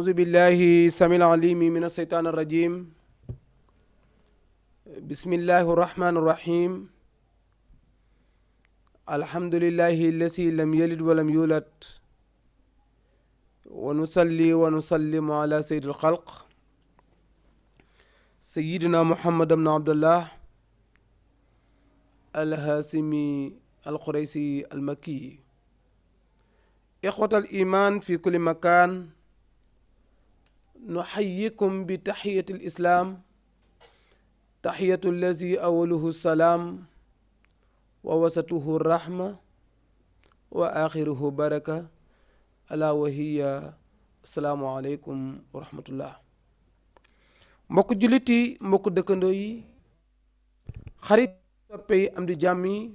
أعوذ بالله السميع العليم من الشيطان الرجيم. بسم الله الرحمن الرحيم. الحمد لله الذي لم يلد ولم يولد ونصلي ونسلم على سيد الخلق سيدنا محمد بن عبد الله الهاشمي القريشي المكي. إخوة الإيمان في كل مكان، نحييكم بتحية الإسلام، تحية الذي أوله السلام ووسطه الرحمة وآخره بركة، ألا وهي السلام عليكم ورحمة الله. mbokk jullit yi, mbokk dëkkandoo yi, xarit soppe yi, am di jàmm yi,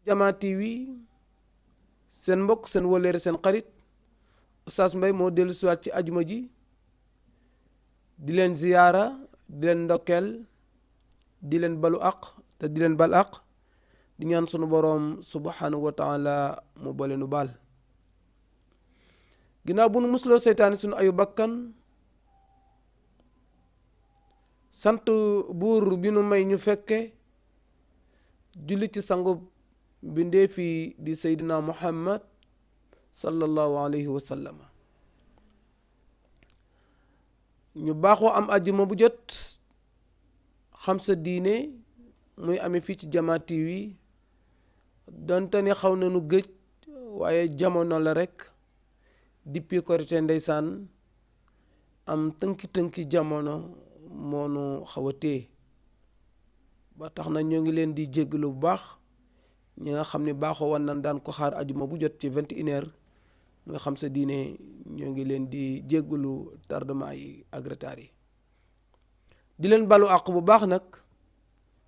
Jamaa TV, seen mbokk seen wóllëre seen xarit Oustaz Mbaye moo dellu siwaat ci ajuma ji di leen ziyaara, di leen ndokkeel, di leen balu aq te di leen bal aq, di ñaan sunu boroom subhanahu wa taala mu boole nu baal. ginnaaw bu nu musloo seytaane sunu ayu bakkan, sant buur bi nu may ñu fekke julli ci sangub bindeefi di Seydina Muhammad sallallahu alayhi wa sallam. ñu baaxoo am àjjuma bu jot xam sa diine muy amee fii ci Jamaa TV, donte ni xaw nañu gëj, waaye jamono la rek depuis Korité ndeysaan am tënki jamono moonu xaw a téye ba tax na ñoo ngi leen di jéggalu bu baax ñi nga xam ne baaxoo wan nan daan ko xaar ajuma bu jot ci 21h nga xam sa diine, ñoo ngi leen di jéggalu tardement yi ak retard yi, di leen balu àq bu baax nag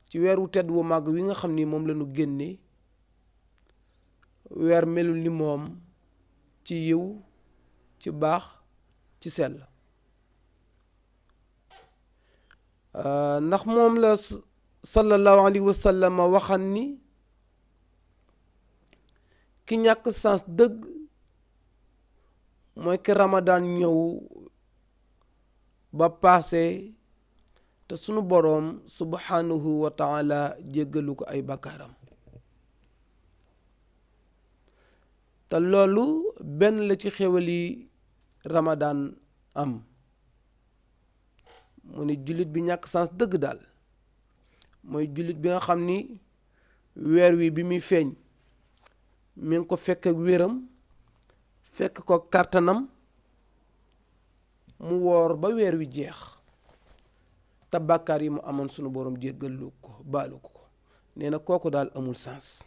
ci weer wu tedd wu màgg wi nga xam ni moom la ñu génne. weer melul ni moom ci yiw, ci baax, ci sell, ndax moom la sallallahu alayhi wa sallam waxan ni ki ñàkk sens dëgg mooy ki Ramadan ñëw ba paase te sunu boroom subhanahu wa taala jéggalu ko ay bakkaaram. te loolu benn la ci xéwali Ramadan am. mu ne jullit bi ñàkk sens dëgg daal mooy jullit bi nga xam ni weer wi bi muy feeñ mi ngi ko fekk ak wéram, fekk ko kàttanam, mu woor ba weer wi jeex te bàkkaar yi mu amoon sunu borom jéggalu ko, baalu ko. nee na kooku daal amul sens,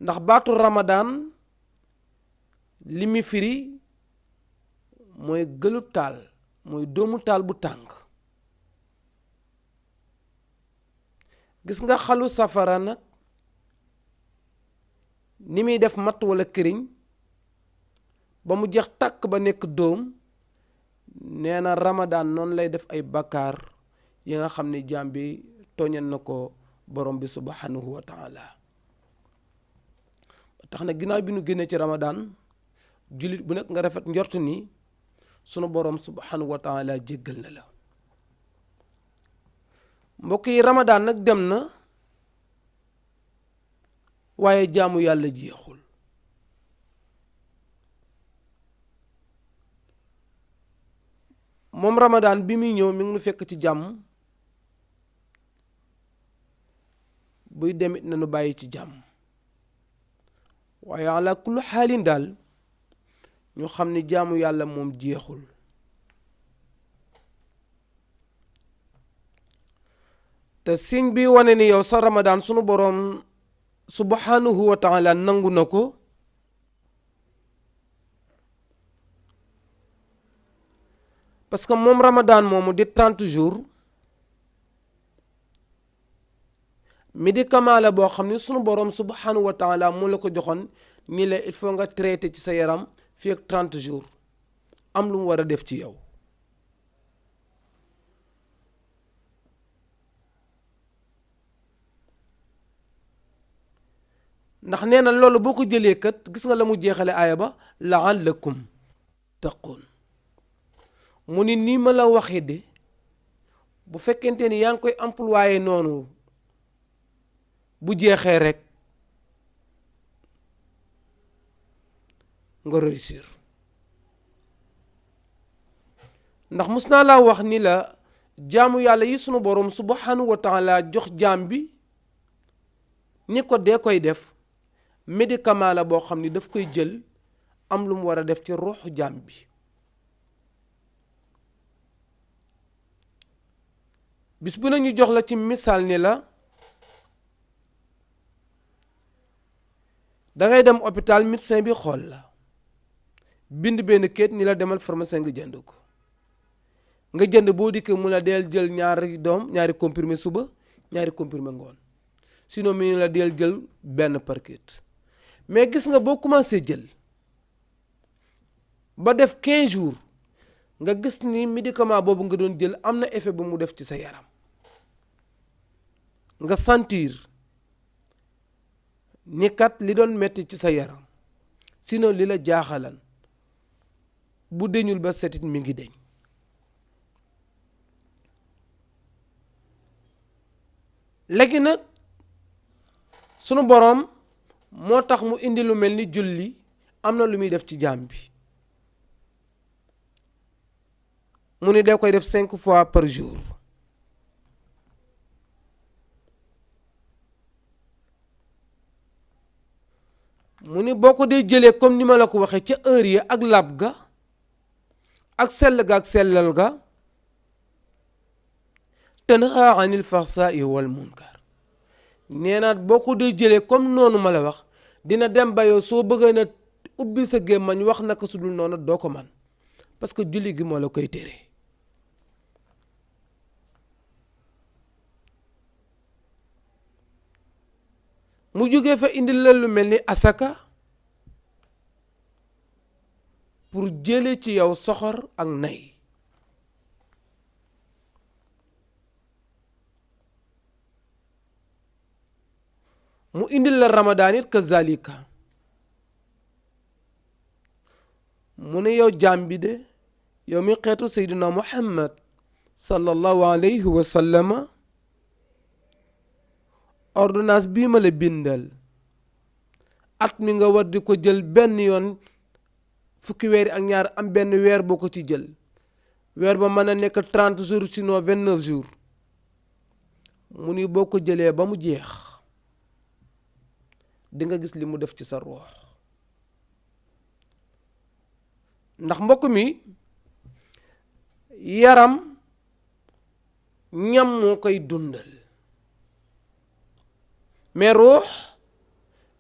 ndax baatu Ramadan li mi firi mooy gëlub taal, mooy doomu taal bu tàng. gis nga xalu safara nag ni muy def matt walla këriñ ba mu jeex tàkk ba nekk dóom, nee na Ramadan noonu lay def ay bakkaar yi nga xam ne jaam bi tooñal na ko borom bi subhanahu wa taala. tax na ginnaaw bi nu génnee ci Ramadan, jullit bu nekk nga rafet njort ni sunu borom subhanahu wa taala jéggal na la. mbokk yi, Ramadan nag dem na waaye jaamu yàlla jeexul. moom Ramadan bi muy ñëw mi ngi nu fekk ci jàmm, buy demit na nu bàyyi ci jàmm, waaye ala kullu xaalin daal ñu xam ni jaamu yàlla moom jeexul. te siñ bi wane ni yow sa Ramadan sunu boroom subhanahu wa taala nangu na ko, parce que moom Ramadan moomu di 30 jours médicament la boo xam ni sunu boroom subhanahu wa taala moo la ko joxoon ni la il faut nga traité ci sa yaram fii ak 30 jours am lu mu war a def ci yow. ndax nee na loolu boo ko jëlee kat gis nga la mu jeexale aaya ba la'allakum tattaqun mu ni nii ma la waxee de bu fekkente ni yaa ngi koy employé noonu bu jeexee rek nga réussir ndax mus naa laa wax ni la jaamu yàlla yi sunu boroom subhanahu wa taala jox jaam bi ni ko dee koy def médicament la boo xam ni daf koy jël am lu mu war a def ci ruuxu jaam bi bis bu nañu jox la ci misaal ni la dangay dem hôpital médecin bi xool la bind benn kayit ni la demal pharmacien nga jënd ko nga jënd boo dikkee mu la deel jël ñaari comprimé suba ñaari comprimé ngoon sinon mi la deel jël benn par kayit mais gis nga boo commencé jël ba def 15 jours nga gis ni médicament boobu nga doon jël am na effet bu mu def ci sa yaram nga sentir ni kat li doon metti ci sa yaram sinon li la jaaxalan bu deñul ba setit mi ngi deñ léegi nag sunu boroom moo tax mu indi lu mel ni julli am na lu muy def ci jaam bi mu ni dee koy def 5 fois par jour mu ni boo ko dee jëlee comme ni ma la ko waxee ca heure yi ak lab ga ak sell ga ak sellal ga tanha anil fahsaa'i wal munkar nee na boo ko dee jëlee comme noonu ma la wax dina dem ba yow soo bëggee na ubbi sa gémmañ wax naka su dul noonu doo ko man parce que julli gi moo la koy tere mu jógee fa indi la lu mel ni asaka pour jële ci yow soxor ak nay mu indil la ramadaan it kazalika mu ne yow jaam bi de yow mi xeetu seydina muhammad sallallahu alayhi wa sallama ordonnance bii ma la bindal at mi nga war di ko jël benn yoon fukki weer ak ñaar am benn weer boo ko ci jël weer ba mën a nekk 30 jours sinon 29 jours mu ni boo ko jëlee ba mu jeex di nga gis li mu def ci sa ruux ndax mbokk mi yaram ñam moo koy dundal mais ruux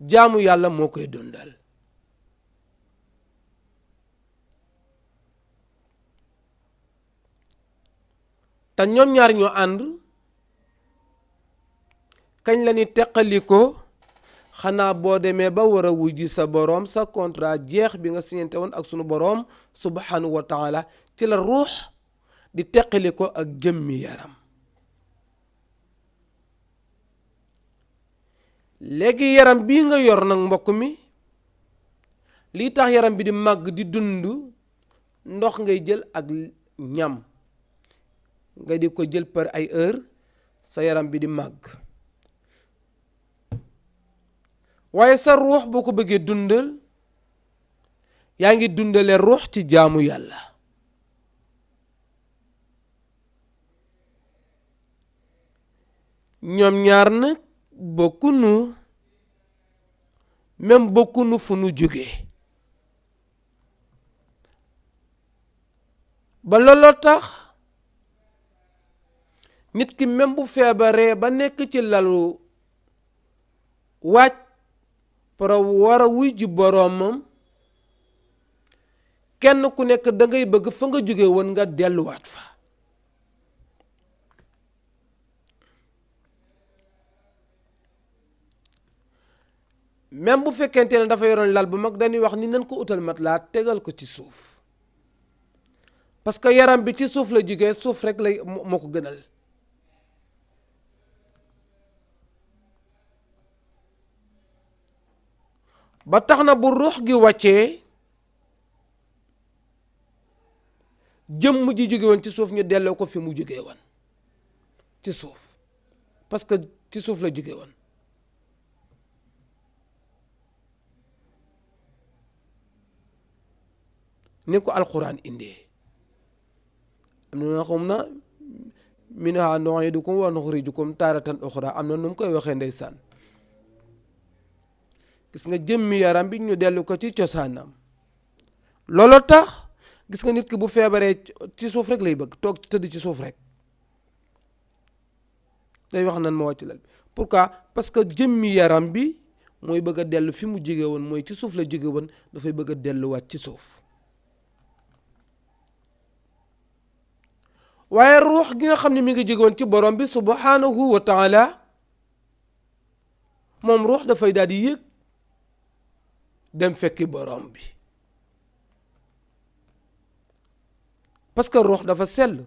jaamu yàlla moo koy dundal te ñoom ñaar ñoo ànd kañ la ni teqali ko xanaa boo demee ba war a wujji sa boroom sa contrat jeex bi nga signante woon ak sunu boroom subhanahu wa taala ci la ruux di teqali ko ak jëmmi yaram léegi yaram bii nga yor nag mbokk mi lii tax yaram bi di màgg di dund ndox ngay jël ak ñam nga di ko jël par ay heure sa yaram bi di màgg waaye sa ruux boo ko bëggee dundal yaa ngi dundale ruux ci jaamu yàlla ñoom ñaar nag bokkunu même bokkunu fu nu jóge ba looloo tax nit ki même bu feebaree ba nekk ci lalu waaj pour war a wuy ji boroomam kenn ku nekk da ngay bëgg fa nga jóge woon nga delluwaat fa même bu fekkente ne dafa yoroon lal bu mag dañuy wax ni nañ ko utal matelas tegal ko ci suuf parce que yaram bi ci suuf la jógee suuf rek lay moo ko gënal ba tax na bu ruux gi wàccee jëmm ji jóge woon ci suuf ñu delloo ko fi mu jóge woon ci suuf parce que ci suuf la jóge woon. ni ko alquran indee am na xam na minhaa nu'iidukum wa nuxrijukum taaratan uxraa am na nu mu koy waxee ndeysaan. gis nga jëmmi yaram bi ñu dellu ko ci cosaanam looloo tax gis nga nit ki bu feebaree ci suuf rek lay bëgg toog tëdd ci suuf rek day wax nan ma wàcc lal bi pourquoi parce que jëmmi yaram bi mooy bëgg a dellu fi mu jóge woon mooy ci suuf la jóge woon dafay bëgg a delluwaat ci suuf. waaye ruux gi nga xam ne mi ngi jóge woon ci borom bi subhanahu wa taala moom ruux dafay daal di yéeg dem fekki borom bi parce que ruux dafa sell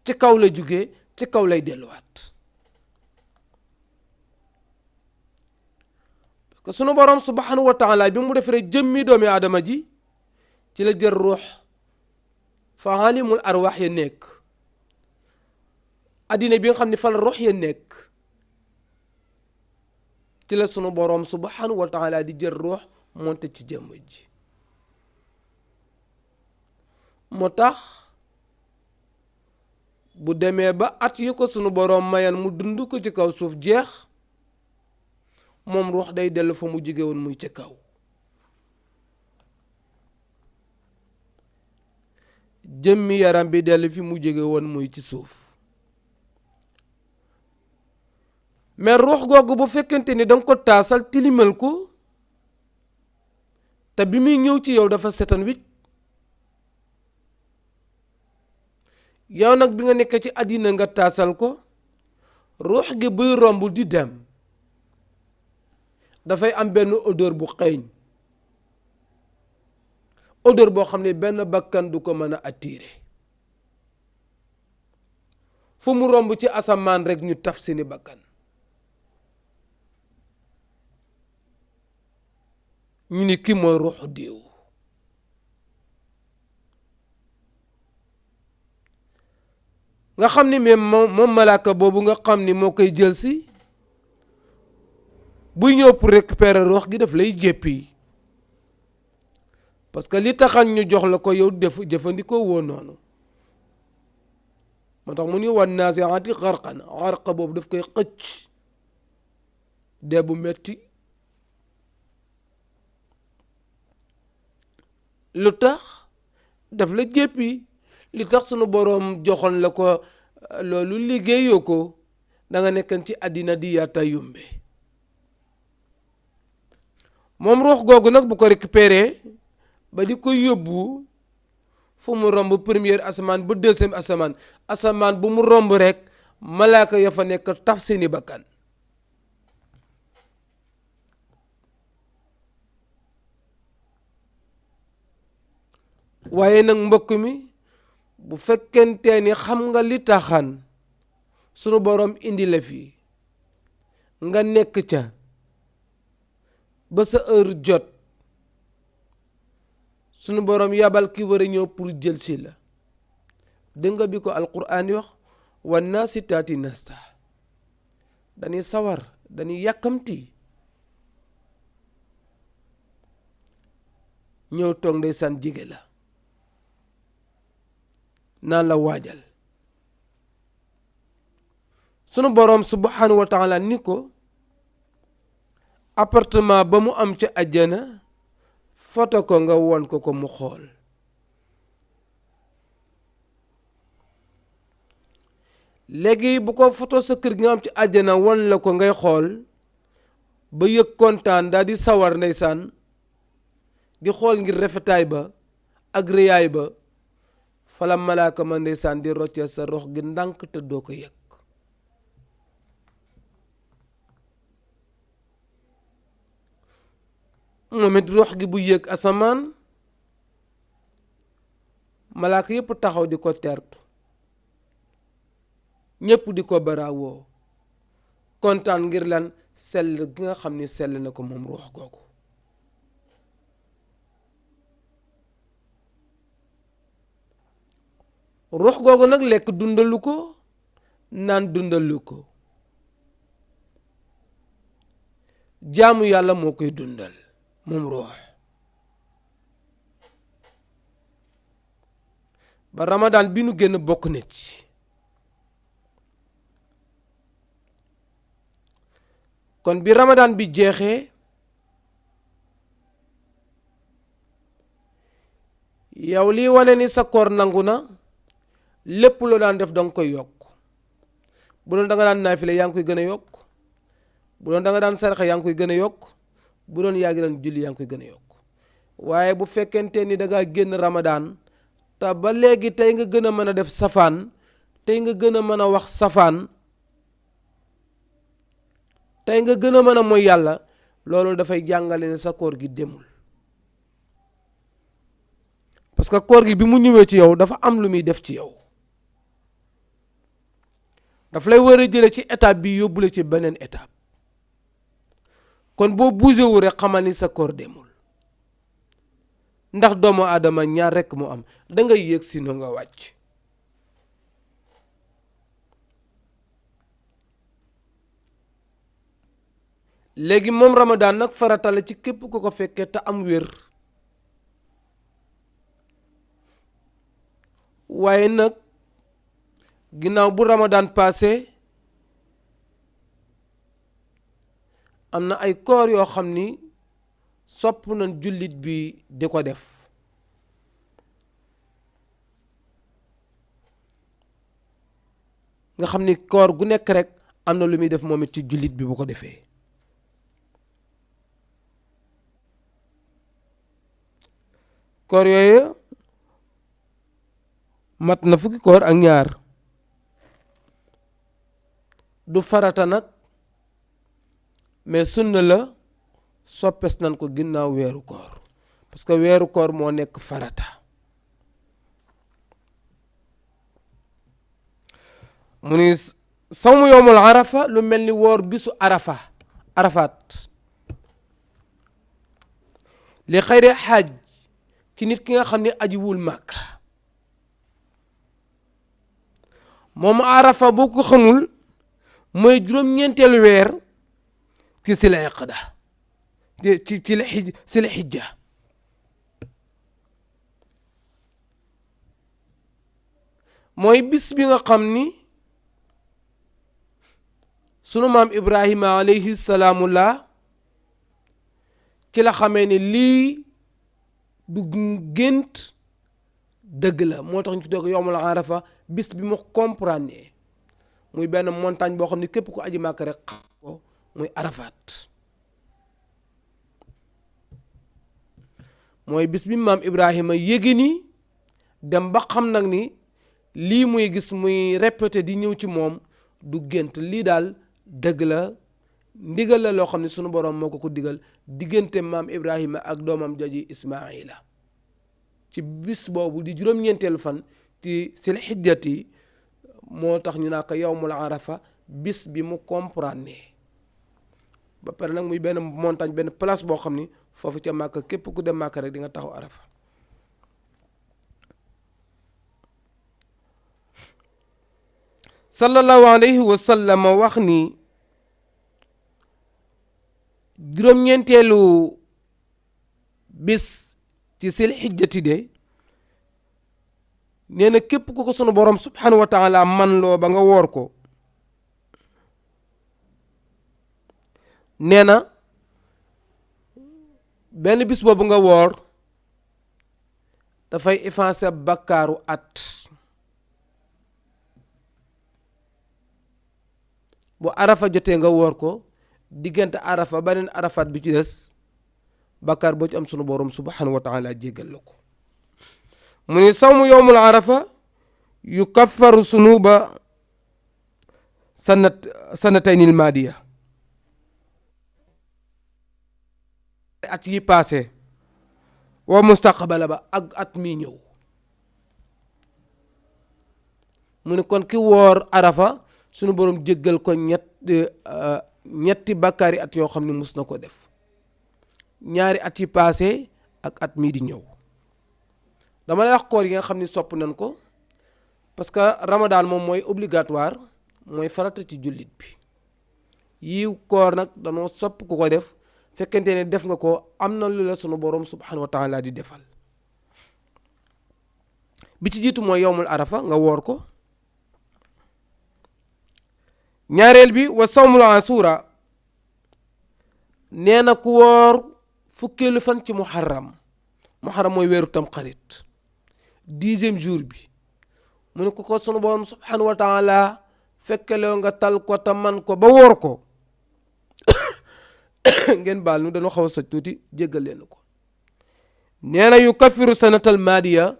ci kaw la jóge ci kaw lay delluwaat parce que sunu borom subhanahu wa taala bi mu defaree jëmmi doomi aadama ji ci la jël ruux fa alimul arwaax ya nekk addina bi nga xam ne fa la ruux ya nekk ci la sunu boroom subhanahu wa taala di jël ruux monte ci jëmm ji moo tax bu demee ba at yi ko sunu boroom mayan mu dund ko ci kaw suuf jeex moom ruux day dellu fa mu jóge woon muy ci kaw jëmmi yaram bi dellu fi mu jóge woon muy ci suuf mais ruux googu bu fekkente ni danga ko taasal tilimal ko te bi muy ñëw ci yow dafa setan wicc yow nag bi nga nekk ci àddina nga taasal ko ruux gi buy romb di dem dafay am benn odeur bu xeeñ odeur boo xam ne benn bakkan du ko mën a attiré fu mu romb ci asamaan rek ñu taf seeni bakkan ñu ni kii mooy ruuxu diw nga xam ni même moom malaaka boobu nga xam ni moo koy jël si buy ñëw pour récupérer ruux gi daf lay jéppi parce que li taxañ ñu jox la ko yow def jëfandikoo woo noonu moo tax mu ni wan naasi'aati gharqan gharq boobu daf koy xëcc dee bu metti lu tax daf la jéppi li tax sunu boroom joxoon la ko loolu liggéeyoo ko da nga nekkan ci àddina di yaata yumbe moom ruux googu nag bu ko récupéré ba di ko yóbbu fu mu romb première asamaan ba deuxième asamaan bu mu romb rek malaaka ya fa nekk taf seeni bakkan waaye nag mbokk mi bu fekkente ni xam nga li taxan sunu boroom indi la fi nga nekk ca ba sa heure jot sunu boroom yabal ki war a ñëw pour jël si la dégg nga bi ko alquran yi wax wan naasitaati nasta dañuy sawar dañuy yàkkamti ñëw toog ndeysaan jige la naan la waajal sunu boroom subhanahu wa taala ni ko appartement ba mu am ca àjjana foto ko nga won ko ko mu xool léegi bu ko foto sa kër gi nga am ci àjjana won la ko ngay xool ba yëg kontaan daal di sawar ndeysaan di xool ngir rafetaay ba ak rëyaay ba fala malaaka ma ndeysaan di roccee sa rox gi ndànk te doo ko yëg moom it rox gi bu yëg asamaan malaaka yépp taxaw di ko tertu ñépp di ko baraawoo kontaan ngir lan sell gi nga xam ni sell na ko moom ruux googu ruux googu nag lekk dundalu ko naan dundalu ko jaamu yàlla moo koy dundal moom ruux ba Ramadan bi nu génn bokk na ci kon bi Ramadan bi jeexee yow lii wane ni sa koor nangu na lépp loo daan def danga koy yokk bu doon da nga daan naafile yaa ngi koy gën a yokk bu doon da nga daan saraxe yaa ngi koy gën a yokk bu doon yaa ngi daan julli yaa ngi koy gën a yokk waaye bu fekkente ni da ngaa génn Ramadan te ba léegi tey nga gën a mën a def safaan tey nga gën a mën a wax safaan tey nga gën a mën a mooy yàlla loolu dafay jàngale ne sa koor gi demul parce que koor gi bi mu ñëwee ci yow dafa am lu muy def ci yow daf lay war a jële ci étape bi yóbbule ci beneen étape kon boo bougé wu rek xamal ni sa koor demul ndax doomu aadama ñaar rekk mu am da ngay yéeg si no nga wàcc léegi moom Ramadan nag farata la ci képp ku ko fekkee te am wér waaye nag ginnaaw bu Ramadan passé am na ay koor yoo xam ni sopp nañ jullit bi di ko def nga xam ni koor gu nekk rek am na lu muy def moom it ci jullit bi bu ko defee koor yooyu mat na fukki koor ak ñaar du farata nag mais sunna la soppes nan ko ginnaaw weeru koor parce que weeru koor moo nekk farata mu ni sawmu yowmul arafa lu mel ni woor bisu arafaat li xayri xaaj ci nit ki nga xam ne ajiwul Màkka moom arafa boo ko xamul mooy juróom-ñeenteelu weer ci si la iqda ci la xijja mooy bis bi nga xam ni sunu maam Ibrahima alayhi salaamullah ci la xamee ne lii du gént dëgg la moo tax ñu tuddee ko yowmul arafa bis bi mu comprendre muy benn montagne boo xam ne képp ku aji màkk rek xam ko muy Arafat mooy bis bi maam Ibrahima yéegi ni dem ba xam nag ni lii muy gis muy répété di ñëw ci moom du gént lii daal dëgg la ndigal la loo xam ne sunu boroom moo ko digal diggante maam Ibrahima ak doomam jaji Ismaila ci bis boobu di juróom-ñeenteelu fan ci sil xijjati moo tax ñu naa ko yawmul arafa bis bi mu comprendre ba pare nag muy benn montagne benn place boo xam ni foofu ca Màkka képp ku dem Màkka rek di nga taxaw arafa sallallahu alayhi wa sallam wax ni juróom-ñeenteelu bis ci sil xijjati de nee na képp ku ko sunu borom subhanahu wa taala man loo ba nga woor ko nee na benn bis boobu nga woor dafay effacer bakkaaru at bu arafa jotee nga woor ko diggante arafa beneen arafat bi ci des bakkaar boo ci am sunu borom subhanahu wa taala jéggal la ko mu ni sawmu yowmul arafa yukaffaru sunuba sanataynil maadiya at yi passé wa mustaqbala ba ak at mi ñëw mu ne kon ki woor arafa sunu borom jéggal ko ñetti bakkaari at yoo xam ne mus na ko def ñaari at yi passé ak at mii di ñëw dama lay wax koor yi nga xam ne sopp nañ ko parce que ramadan moom mooy obligatoire mooy farata ci jullit bi. yiw koor nag danoo sopp ku ko def fekkente ne def nga ko am na lu la sunu borom subhanahu wa taala di defal. bi ci jiitu mooy yowmul arafa nga woor ko. ñaareel bi wa sawmul asura nee na ku woor fukkeelu fan ci muharram mooy weeru tam xarit 10e jour bi mu ne ko sunu borom subhanahu wa taala fekkeloo nga tal ko ta man ko ba woor ko ngeen baal nu dañoo xaw a soj tuuti jéggal leen ko. nee na yu kafiru sanatal maadiya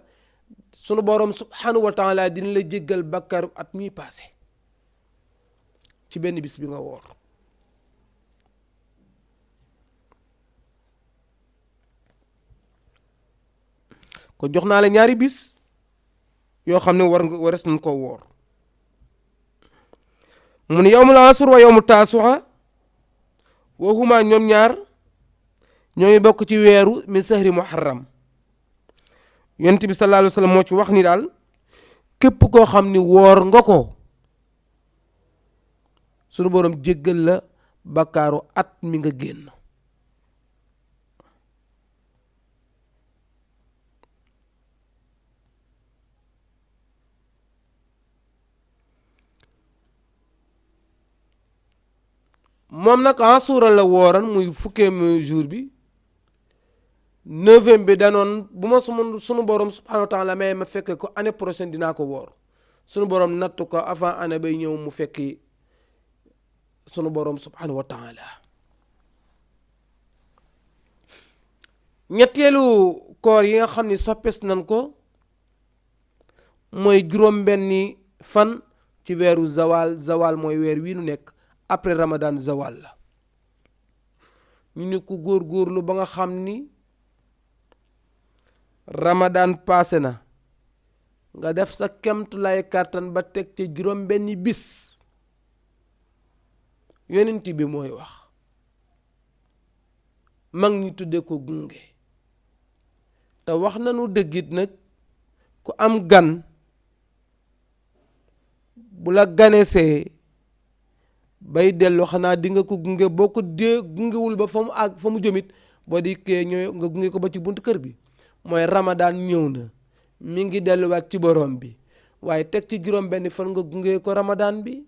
sunu borom subhanahu wa taala dina la jéggal bakkar at mi passé ci benn bis bi nga woor. ko jox naa la ñaari bis yoo xam ne wares nañ koo woor. mu ne yawmul asr wa yawmu taasu'a wa huma ñoom ñaar ñoo ngi bokk ci weeru min sahri muharram. yonent bi sallallahu alayhi wa sallam moo ci wax ni daal képp koo xam ni woor nga ko sunu borom jéggal la bakkaaru at mi nga génn. moom nag Asura la wooran muy fukkeem jour bi 9e bi danoon bu ma sunu borom subhanahu wa taala may ma fekk ko année prochaine dinaa ko woor sunu borom nattu ko avant année bay ñëw mu fekki sunu borom subhanahu wa taala. ñetteelu koor yi nga xam ni soppes nañ ko mooy juróom-benni fan ci weeru zawal mooy weer wii nu nekk après ramadan zawal la. ñu ne ku góor-góorlu ba nga xam ni ramadan passé na nga def sa kemt lay kàttan ba teg ci juróom-benni bis yonent bi mooy wax mag ñi tudde ko gunge te wax nañu dëggit nag ku am gan bu la ganesee bay dellu xanaa di nga ko gunge boo ko dee gungewul ba fa mu àgg fa mu jëmit boo di kee ñooy nga gunge ko ba ci buntu kër bi mooy ramadan ñëw na mi ngi delluwaat ci borom bi waaye teg ci juróom benn fan nga gunge ko ramadan bi.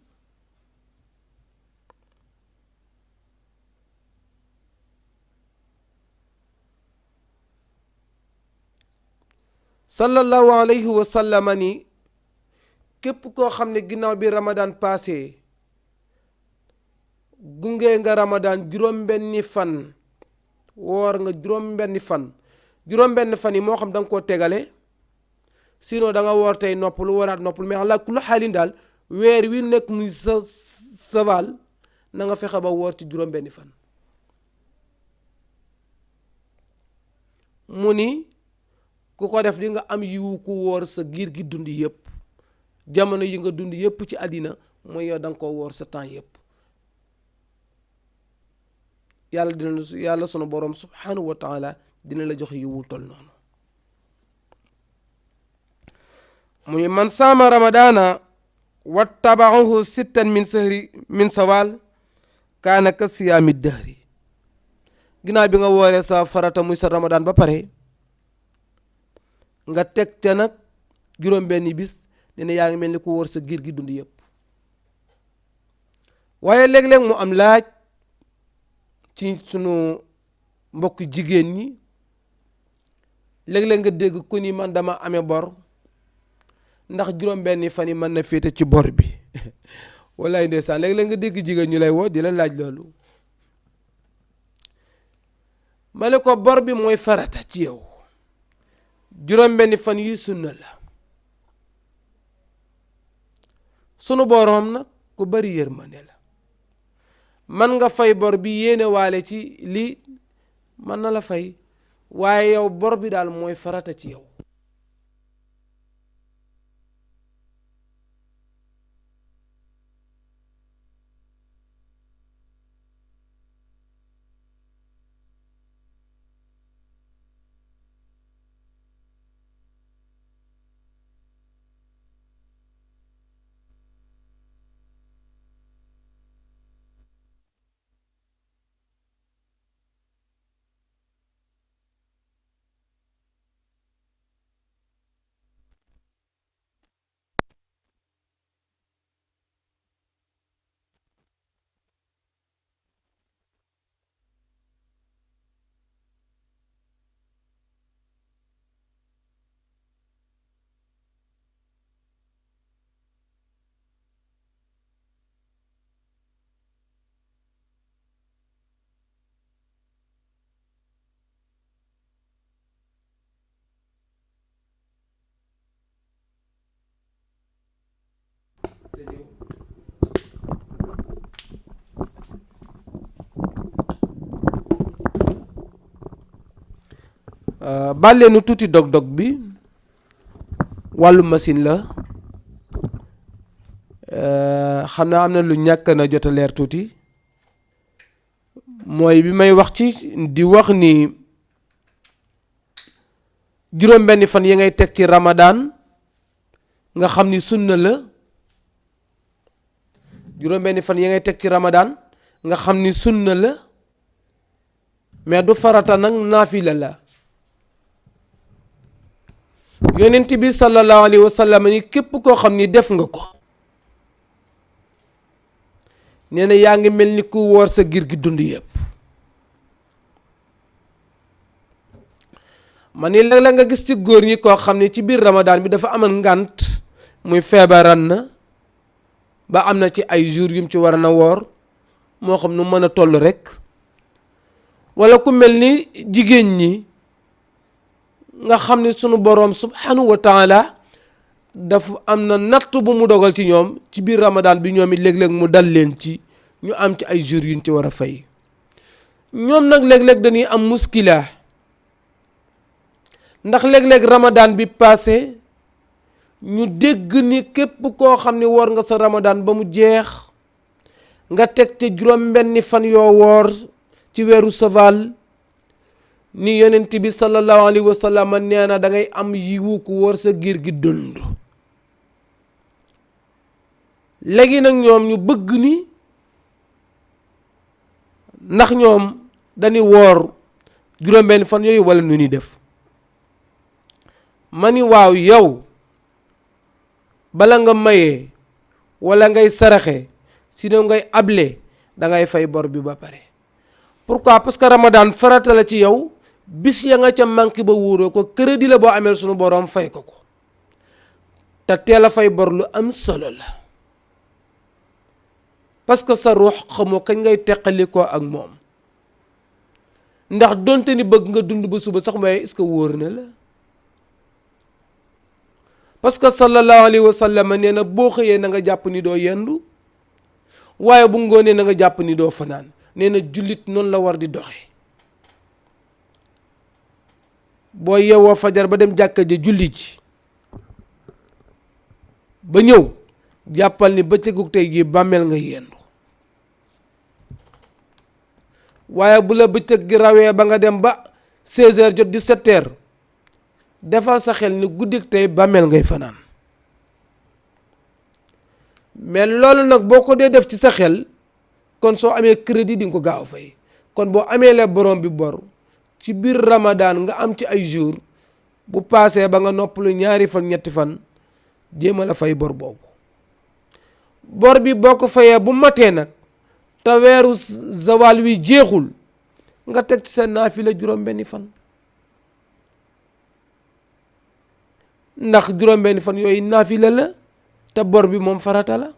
sallallahu alayhi wa sallam ni képp koo xam ne ginnaaw bi ramadan passé gunge nga ramadan juróom-benni fan woor nga juróom-benni fan yi moo xam da nga koo tegale sinon da nga woor tey noppalu waraat noppalu mais ala kulli xaalin daal weer wi nekk muy sa saval na nga fexe ba woor ci juróom-benni fan. mu ni ku ko def di nga am yiwu ku woor sa giir gi dund yëpp jamono yi nga dund yëpp ci àddina mooy yow da nga koo woor sa temps yëpp. yàlla sunu borom subhanahu wa taala dina la jox yiwu tol noonu. muy man saama ramadana wattabaahu sittan min sawal kaana ka siyaami dahri. ginnaaw bi nga wooree sa farata muy sa ramadan ba pare nga teg te nag juróom-benni bis dina yaa ngi mel ni ku wóor sa giir gi dund yëpp. waaye léeg-léeg mu am laaj ci sunu mbokk jigéen ñi léeg-léeg nga dégg ku ni man dama amee bor ndax juróom-benni fan yi mën na féete ci bor bi wallaay ndeysaan léeg-léeg nga dégg jigéen ñu lay woo di la laaj loolu. ma ne ko bor bi mooy farata ci yow juróom-benni fan yi sunna la. sunu boroom nag ku bari yërmande la man nga fay bor bi yéene waale ci li mën na la fay waaye yow bor bi daal mooy farata ci yow. bàlleenu tuuti dog-dog bi wàllu machine la xam naa am na lu ñàkk na jot a leer tuuti mooy bi may wax ci di wax ni juróom-benni fan yi ngay teg ci Ramadan nga xam ni sunna la juróom-benni fan yi ngay teg ci Ramadan nga xam ni sunna la mais du farata nag naafila la yonent bi sallallahu alayhi wa sallam ni képp koo xam ni def nga ko nee na yaa ngi mel ni ku woor sa giir gi dund yëpp ma ni léeg-léeg nga gis ci góor ñi koo xam ne ci biir Ramadan bi dafa amoon ngànt muy feebaran na ba am na ci ay jours yum ci war na woor moo xam nu mën a toll rek walla ku mel ni jigéen ñi nga xam ne sunu boroom subhanahu wa taala dafa am na natt bu mu dogal ci ñoom ci biir Ramadan bi ñoom it léeg-léeg mu dal leen ci ñu am ci ay jours yuñ ci war a fay ñoom nag léeg-léeg dañuy am muskila ndax léeg-léeg Ramadan bi passé ñu dégg ni képp koo xam ne woor nga sa Ramadan ba mu jeex nga teg ca juróom-benni fan yoo woor ci weeru Sawaal ni yonent bi sallallahu alayhi wa sallam nee na da ngay am yiwu ku woor sa giir gi dund léegi nag ñoom ñu bëgg ni ndax ñoom dañuy woor juróom-benn fan yooyu wala nu ñuy def ma ni waaw yow bala nga mayee wala ngay saraxe sinon ngay able da ngay fay bor bi ba pare pourquoi parce que Ramadan farata la ci yow bis ya nga ca manqué ba wóoroo ko crédit la boo amee sunu boroom fay ko ko te teel a fay bor lu am solo la parce que sa ruux xamoo kañ ngay teqalikoo ak moom ndax donte ni bëgg nga dund ba suba sax waaye est-ce que wóor na la parce que sallallahu alayhi wa sallam nee na boo xëyee na nga jàpp ni doo yendu waaye bu ngoonee na nga jàpp ni doo fanaan nee na jullit noonu la war di doxe boo yeewoo fajar ba dem jàkka ja julli ji ba ñëw jàppal ni bëccëgu tey jii bàmmeel nga yendu waaye bu la bëccëg gi rawee ba nga dem ba 16h jot 17h defal sa xel ni guddik tey bàmmeel ngay fanaan mais loolu nag boo ko dee def ci sa xel kon soo amee crédit di nga ko gaaw a fay kon boo amee la borom bi bor ci biir Ramadan nga am ci ay jours bu paasee ba nga noppalu ñaari fan ñetti fan jéem a la fay bor boobu bor bi boo ko fayee bu matee nag te weeru zawal wi jeexul nga teg ci sa naafila juróom-benni fan ndax juróom-benni fan yooyu naafila la te bor bi moom farata la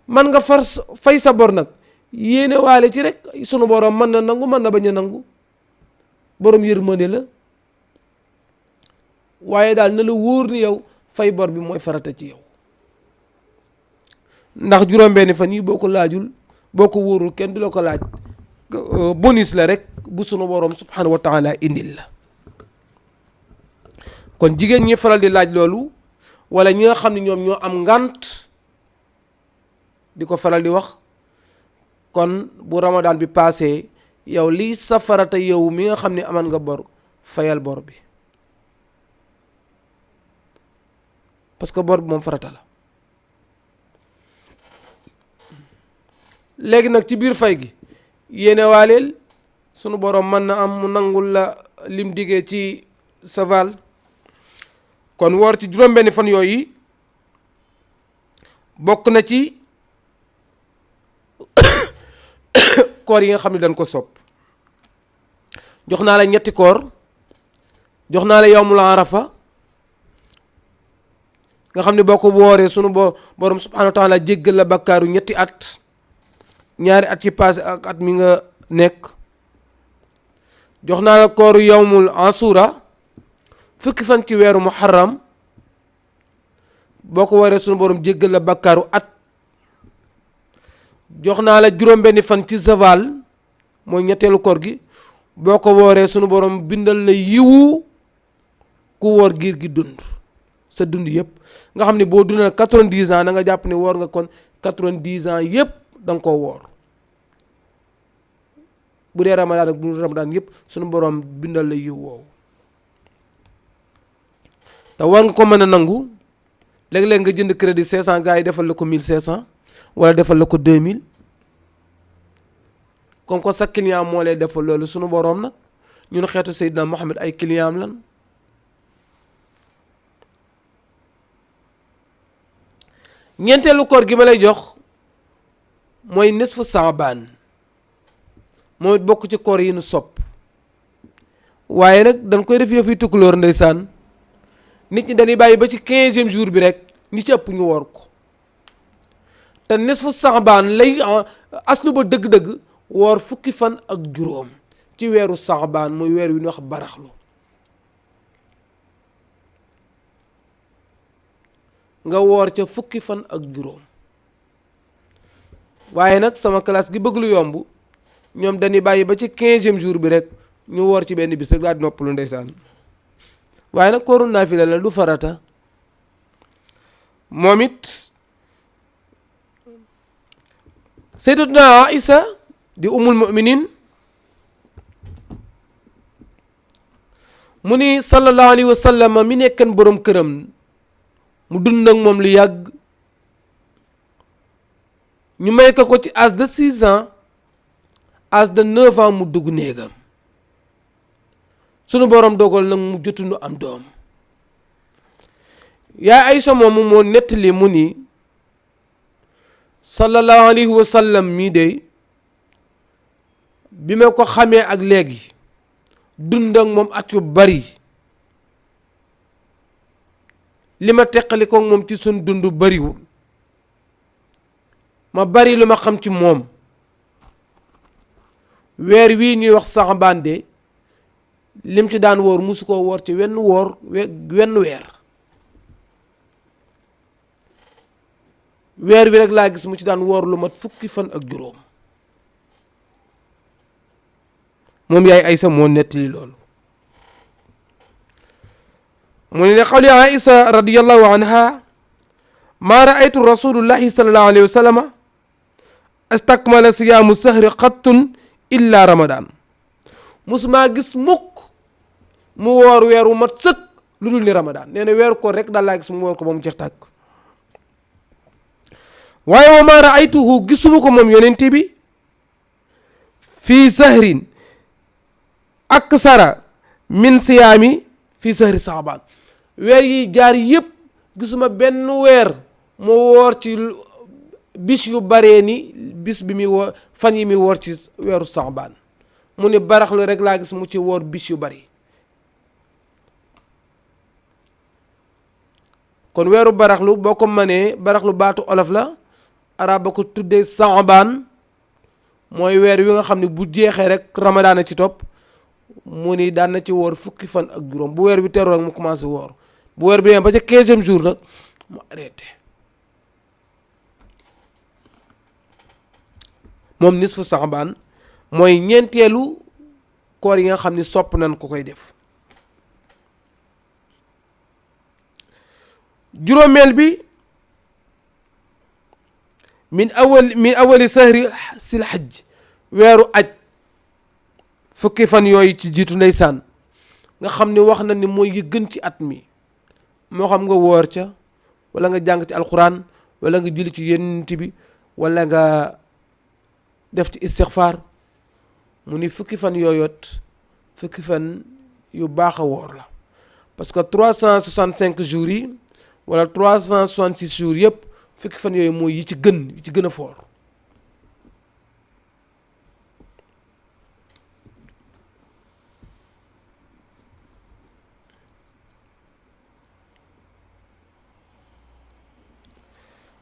man nga fay sa bor nag yéene waale ci rek sunu borom mën na nangu mën na bañ a nangu borom yërmande la waaye daal na la wóor ni yow fay bor bi mooy farata ci yow ndax juróom-benni fan yi boo ko laajul boo ko wóorul kenn du la ko laaj bonus la rek bu sunu borom subhanahu wa taala indil la kon jigéen ñi faral di laaj loolu wala ñi nga xam ne ñoom ñoo am ngànt di ko faral di wax kon bu Ramadan bi passé yow lii sa farata yow mi nga xam ne aman nga bor fayal bor bi parce que bor bi moom farata la léegi nag ci biir fay gi yéene waaleel sunu borom mën na am mu nangul la lim diggee ci saval kon woor ci juróom-benni fan yooyu bokk na ci koor yi nga xam ne dañ ko sopp jox naa la ñetti koor jox naa la yawmul arafa nga xam ne boo ko wooree sunu borom subhanahu wa taala jéggal la bakkaaru ñetti at ñaari at yi passé ak at mi nga nekk jox naa la kooru yawmul asura fukki fan ci weeru muharram boo ko wooree sunu borom jéggal la bakkaaru at jox naa la juróom-benni fan ci zawal mooy ñetteelu koor gi boo ko wooree sunu borom bindal la yiwu ku woor giir gi dund sa dund yëpp nga xam ne boo dundal 90 ans da nga jàpp ne woor nga kon 90 ans yëpp da nga koo woor bu dee ramadaan ak bu dul ramadaan yëpp sunu borom bindal la yiw woowu te war nga ko mën a nangu léeg-léeg nga jënd crédit 500 gars yi defal la ko 1500 wala defal la ko 2000 comme que sa client moo lay defal loolu sunu borom nag ñun xeetu Seydina Mohamed ay client am lan ñeenteelu koor gi ma lay jox mooy nisfu Saabaan moom it bokk ci koor yi nu sopp waaye nag dañ koy def yëf yi tukkulóor ndeysaan nit ñi dañuy bàyyi ba ci 15e jour bi rek ñi ci ëpp ñu woor ko te nisfu Saabaan lay aslu ba dëgg-dëgg woor fukki fan ak juróom ci weeru Saabaan muy weer wi ñu wax baraxlu nga woor ca fukki fan ak juróom waaye nag sama classe gi bëgg lu yomb ñoom dañuy bàyyi ba ci 15e jour bi rek ñu woor ci benn bis rek daal di noppalu ndeysaan waaye nag kooru naafila la du farata moom it sayyidatuna Aïsa di umul muminin mu ni sallallahu alayhi wa sallam mi nekkan boroom këram mu dund ak moom lu yàgg ñu may ko ci âge de 6 ans âge de 9 ans mu dugg néegam sunu borom dogal nag mu jotundu am doom yaay Aïcha moomu moo nettali mu ni sallallahu alayhi wa sallam mii de bi ma ko xamee ak léegi dund ak moom at yu bari li ma teqali ko moom ci sun dund bariwul ma bari lu ma xam ci moom weer wii ñuy wax Saabaan de lim ci daan woor musu koo woor ci wenn weer weer bi rek laa gis mu ci daan woor lu mat fukki fan ak juróom moom yaay Aïsa moo nettali loolu mu ne qawli Aïsa radiyallahu anha ma raaytu rasulullahi sallallahu alayhi wa sallam astakmala siyaamu sahri qattun illa ramadan musuma gis mukk mu woor weer wu mat sëkk lu dul ni ramadan nee na weeru ko rek daal laa gis mu woor ko ba mu jeex tàkk waaye wa ma raaytuhu gisuma ko moom yonente bi fii sahrin aksara min siyaami fii sahri Saabaan weer yi jaar yëpp gisuma benn weer mu woor ci bis yu baree ni bis bi muy woor fan yi muy woor ci weeru Saabaan mu ne baraxlu rek laa gis mu ci woor bis yu bari kon weeru baraxlu boo ko mënee baraxlu baatu olof la arab ba ko tuddee Saabaan mooy weer wi nga xam ne bu jeexee rek ramadaan a ci topp mu ni daan na ci woor fukki fan ak juróom bu weer bi teroo rek mu commencé woor bu weer bi yem ba ca 15e jour nag mu arrêté moom nisfu Saabaan mooy ñeenteelu koor yi nga xam ni sopp nañ ko koy def juróomeel bi min awali sahri sil hajj weeru aj fukki fan yooyu ci jiitu ndeysaan nga xam ni wax na ni mooy yi gën ci at mi moo xam nga woor ca wala nga jàng ci alquran wala nga julli ci yonent bi wala nga def ci istixfaar mu ni fukki fan yooyot fukki fan yu baax a woor la parce que 365 jours yi wala 366 jours yëpp fukki fan yooyu mooy yi ci gën a foor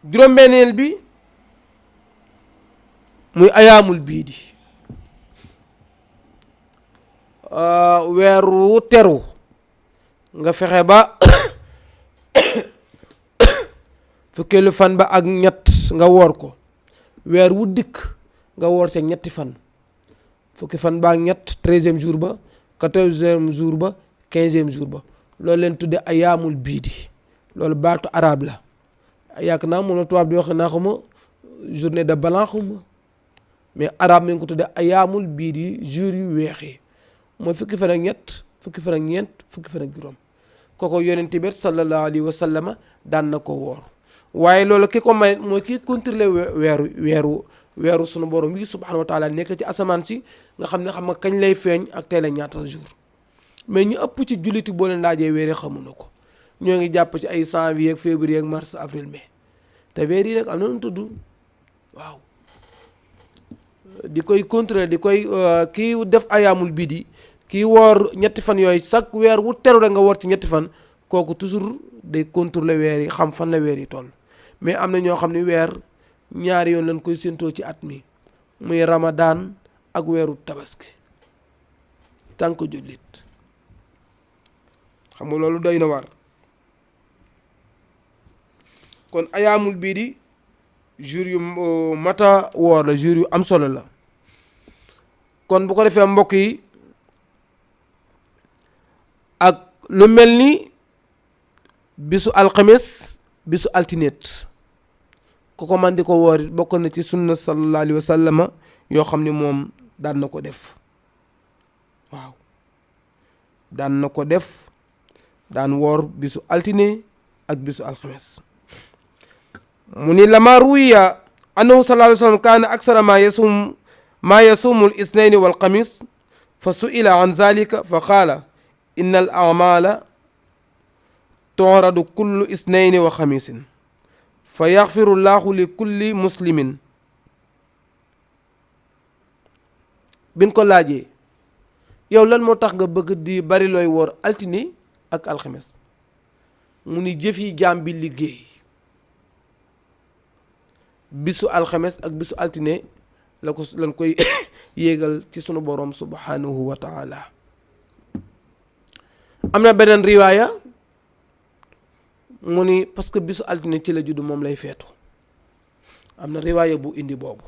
juróom-benneel bi muy ayaamul biidi weer wu teru nga fexe ba fukkeelu fan ba ak ñett nga woor ko weer wu dikk nga woor ca ñetti fan, fukki fan baa ñett 13e jour ba, 14e jour ba, 15e jour ba, loolu leen tudde ayaamul biidi. loolu baatu arabe la, yàgg naa moom la tubaab di wax naa xama journée de blanc xama, mais arabe mi ngi ko tudde ayaamul biidi, jour yu weex yi, mooy fukki fan ak ñett, fukki fan ak ñeent, fukki fan ak juróom. kooko yonent bi sallallahu alayhi wa sallama daan na ko woor. waaye loolu ki ko may mooy kii contrôler weeru sunu borom yi subhanahu wa taala nekk ci asamaan si, nga xam nga kañ lay feeñ ak tey la ñaata jour. mais ñu ëpp ci julliti boo leen laajee weer yi xamuñu ko, ñoo ngi jàpp ci ay janvier ak février ak mars avril mai, te weer yi nag am na nu tudd. waaw di koy contrôler di koy kii def ayaamul biidi, kii woor ñetti fan yooyu chaque weer wu teru rek nga woor ci ñetti fan, kooku toujours day contrôler weer yi, xam fan la weer yi toll. mais am na ñoo xam ne weer ñaari yoon lañ koy séentoo ci at mi, muy Ramadan ak weeru tabaski. tànk jullit xam nga loolu doy na war. kon ayaamul biidi jour yu mata woor la, jour yu am solo la. kon bu ko defee mbokk yi, ak lu mel ni bisu alxames, bisu altinet, ku ko man di ko woor bokk na ci sunna sallallahu alayhi wa sallama yoo xam ne moom daan na ko def. waaw daan na ko def, daan woor bisu altine ak bisu alxames. mu ni lama ruwiya annahu sallallahu alayhi wa sallam kaana aksara ma yasumu al isnayni wal xamis fa su'ila an zalika fa qaala inna al a'mala tu'radu kullu isnayni wa xamisin fa yaxfiru llahu li kulli muslimin. bin ko laajee yow lan moo tax nga bëgg di bari looy woor altine ak alxames, mu ni jëf yi jaam bi liggéey bisu alxames ak bisu altine la ko lan koy yéegal ci sunu borom subhanahu wa taala. am na beneen riwaaya mu ni parce que bisu altine ci la juddu moom lay feetu, am na riwaaya bu indi boobu.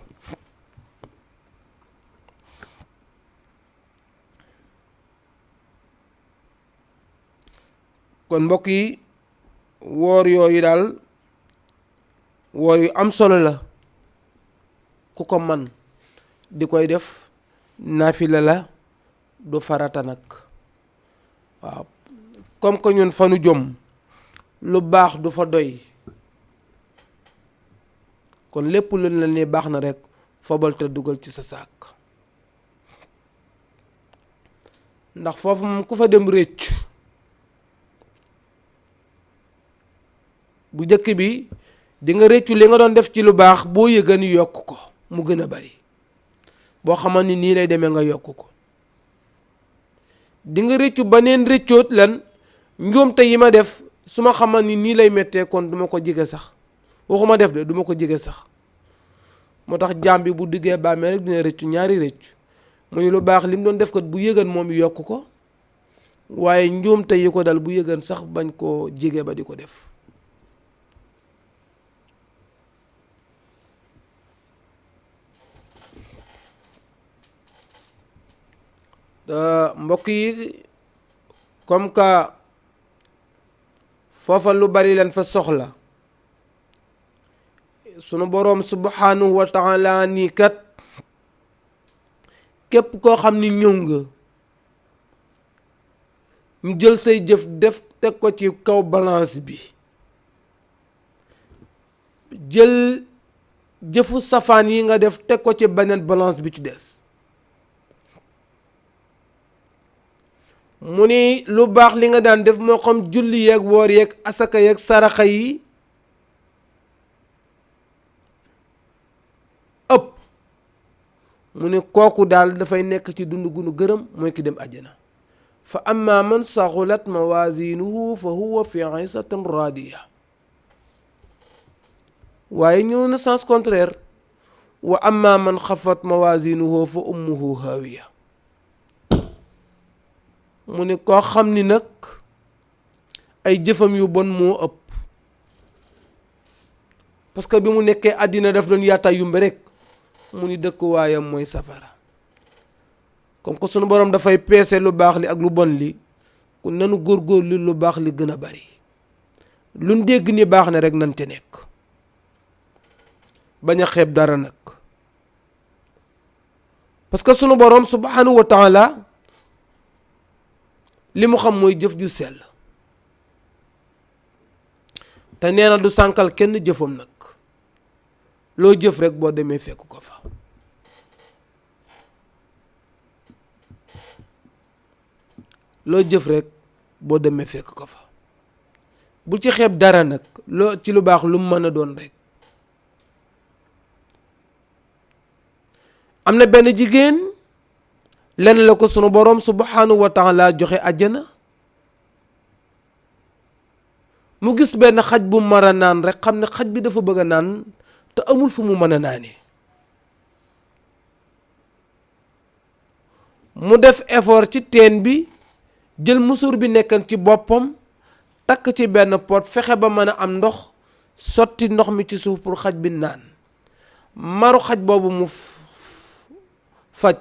kon mbokk yi, woor yooyu daal woor yu am solo la, ku ko man di koy def, naafila la du farata nag. waaw comme que ñun fanu jom lu baax du fa doy, kon lépp lu la ne baax na rek fobal te dugal ci sa saak, ndax foofu moom ku fa dem réccu. bu njëkk bi di nga réccu li nga doon def ci lu baax, boo yëgën yokk ko mu gën a bari, boo xaman ni nii lay demee nga yokk ko. di nga réccu ba neen réccoot lan njuumte yi ma def, su ma xaman ni nii lay méttee kon duma ko jege sax, waxuma def de duma ko jege sax. moo tax jaam bi bu diggee bàmmeel rek dina réccu ñaari réccu, mu ni lu baax li mu doon def ko bu yëgën moom yokk ko, waaye njuumte yi ko dal bu yëgën sax bañ koo jege ba di ko def. mbokk yi, comme que foofa lu bari leen fa soxla, sunu boroom subhanahu wa taala nii kat képp koo xam ni ñëw nga ñu jël say jëf def teg ko ci kaw balance bi, jël jëfu safaan yi nga def teg ko ci beneen balance bi ci des. mu ni lu baax li nga daan def moo xam julli yeeg woor yeeg asaka yeeg saraxa yi ëpp, mu ni kooku daal dafay nekk ci dund gu nu gërëm, mooy ki dem àjjana. fa amma man saxulat mawazinuhu fa huwa fi iisatin radiya. waaye ñëw na sens contraire, wa amma man xafat mawazinuhu fa ummuhu hawiya. mu ne koo xam ni nag ay jëfam yu bon moo ëpp, parce que bi mu nekkee àddina daf doon yaata yumbe rek, mu ni dëkkuwaayam mooy safara. comme que sunu borom dafay peese lu baax li ak lu bon li ku nanu góorgóorlu lu baax li gën a bari luñ dégg ni baax na rek nan te nekk bañ a xeeb dara nag parce que sunu borom subhanahu wa taala li mu xam mooy jëf ju sell te nee na du sànkal kenn jëfam nag loo jëf rek boo demee fekk ko fa loo jëf rek boo demee fekk ko fa bul ci xeeb dara nag loo ci lu baax lu mu mën a doon rek. am na benn jigéen lenn la ko sunu boroom subhanahu wa taala joxe àjjana mu gis benn xaj bu mar a naan rek xam ne xaj bi dafa bëgg a naan te amul fu mu mën a naanee mu def effort ci teen bi jël musur bi nekkan ci boppam takk ci benn pot fexe ba mën a am ndox sotti ndox mi ci suuf pour xaj bi naan maru xaj boobu mu faj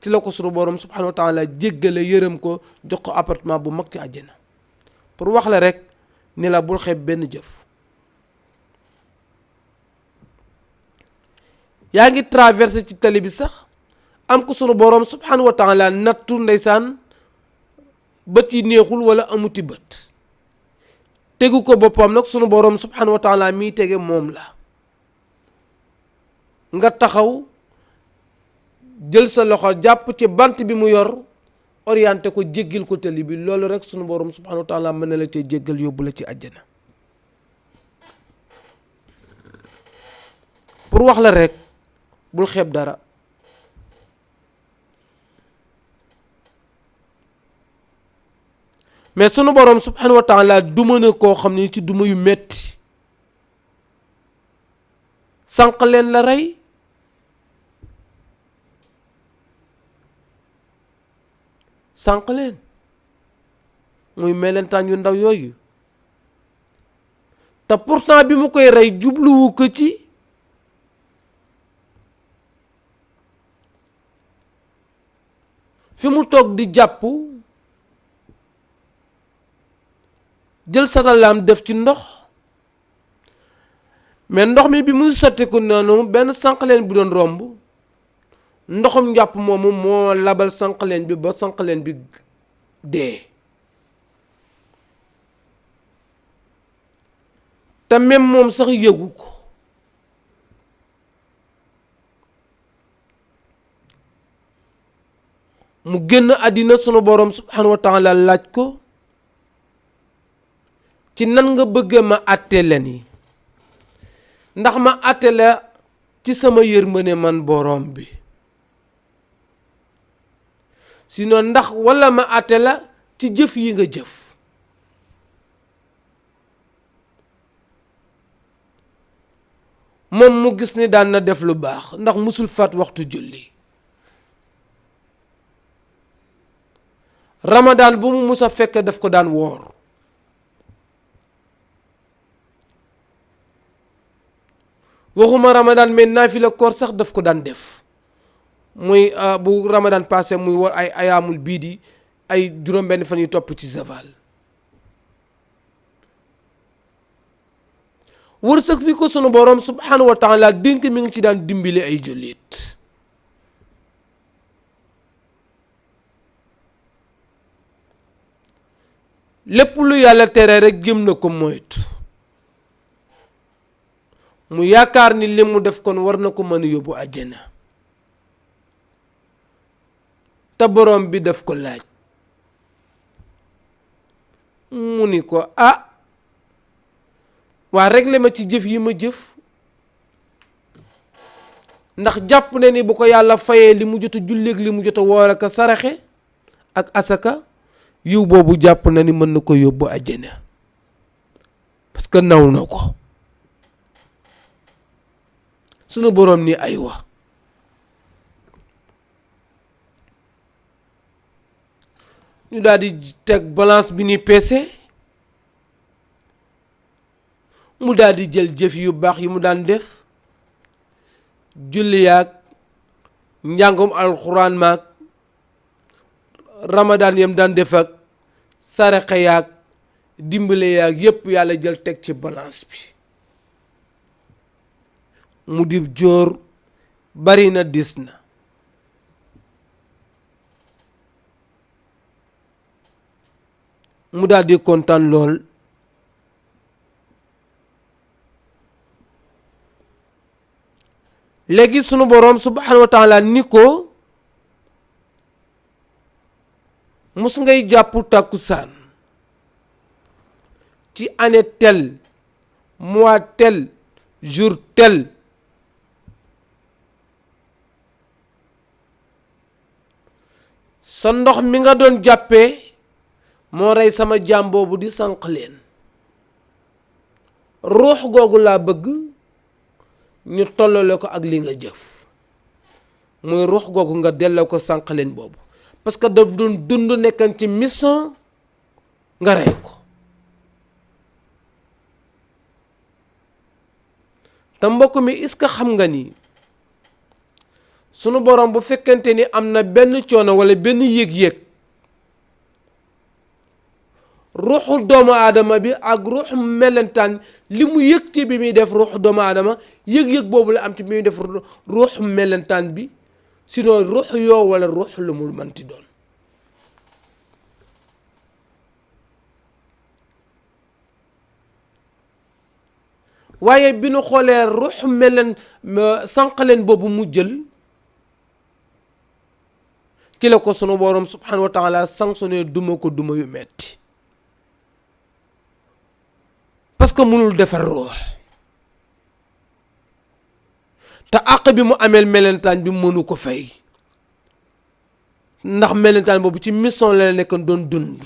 ci la ko sunu borom subhanahu wa taala jéggale yërëm ko jox ko appartement bu mag ci àjjana pour wax la rek ni la bul xeeb benn jëf. yaa ngi traversé ci tali bi sax am ko sunu borom subhanahu wa taala nattu ndeysaan bët yi neexul wala amuti bët tegu ko boppam nag sunu borom subhanahu wa taala miy tege moom la nga taxaw jël sa loxo jàpp ci bant bi mu yor orienté ko jéggil ko tali bi loolu rek sunu borom subhanahu wa taala mën na la cee jéggal yóbbu la ci àjjana pour wax la rek bul xeeb dara mais sunu borom subhanahu wa taala duma na koo xam ne ci duma yu metti sànq leen la rey sànq leen muy melentaan yu ndaw yooyu te pourtant bi mu koy rey jubluwu ko ci fi mu toog di jàpp jël satalaam def ci ndox mais ndox mi bi muy sotti ko noonu benn sànqaleen bi doon romb ndoxum njàpp moomu moo labal sànqaleen bi ba sànqaleen bi dee te même moom sax yëgu ko mu génn àddina sunu borom subhanahu wa taala laaj ko ci nan nga bëgg ma àtte leen yi ndax ma àtte la ci sama yërmande man borom bi sinon ndax walla ma àtte la ci jëf yi nga jëf moom mu gis ni daan na def lu baax ndax musul faat waxtu julli Ramadan bu mu mus a fekk daf ko daan woor waxuma Ramadan mais naafila koor sax daf ko daan def muy bu Ramadan passé muy war ay ayaamul bii di ay juróom-benn fan yu topp ci zawal wërsëg fi ko sunu borom subhanahu wa taala dénk mi ngi ci daan dimbali ay jullit lépp lu yàlla tere rek jëm na ko moytu mu yaakaar ni li mu def kon war na ko mën a yóbbu àjjana te borom bi daf ko laaj mu ni ko waa réglé ma ci jëf yi ma jëf ndax jàpp ne ni bu ko yàlla fayee li mu jot a julleeg li mu jot a woor ak saraxe ak asaka yiw boobu jàpp na ni mën na ko yóbbu àjjana parce que naw na ko sunu boroom ni aywa ñu daal di teg balance bi ni peese mu daal di jël jëf yu baax yi mu daan def julli yaag njàngum alxuraan maag ramadaan yam daan def ak saraxe yaag dimbale yaag yépp yàlla jël teg ci balance bi mu dib jóor bari na dis na mu daal di kontaan lool léegi sunu boroom subhanahu wa taala ni ko mus ngay jàpp tàkkusaan ci année tel mois tel jour tel sa ndox mi nga doon jàppee moo rey sama jaam boobu di sànq leen ruux googu laa bëgg ñu tollale ko ak li nga jëf muy ruux googu nga delloo ko sànq leen boobu parce que daf doon dund nekkan ci mission nga rey ko te mbokk mi est-ce que xam nga ni sunu borom bu fekkente ni am na benn coono walla benn yëg-yëg ruuxu doomu aadama bi ak ruuxu melentaan li mu yëg ci bi muy def ruuxu doomu aadama yëg-yëg boobu la am ci bi muy def ruuxu melentaan bi sinon ruuxu yoo walla ruuxu lu mu mënti doon waaye bi nu xoolee ruuxu sànq leen boobu mu jël ki la ko sunu borom subhanahu wa taala sanctionné duma ko duma yu metti parce que mënul defar ruux te àq bi mu ameel melentaan bi mënu ko fay ndax melentaan boobu ci mission la nekk doon dund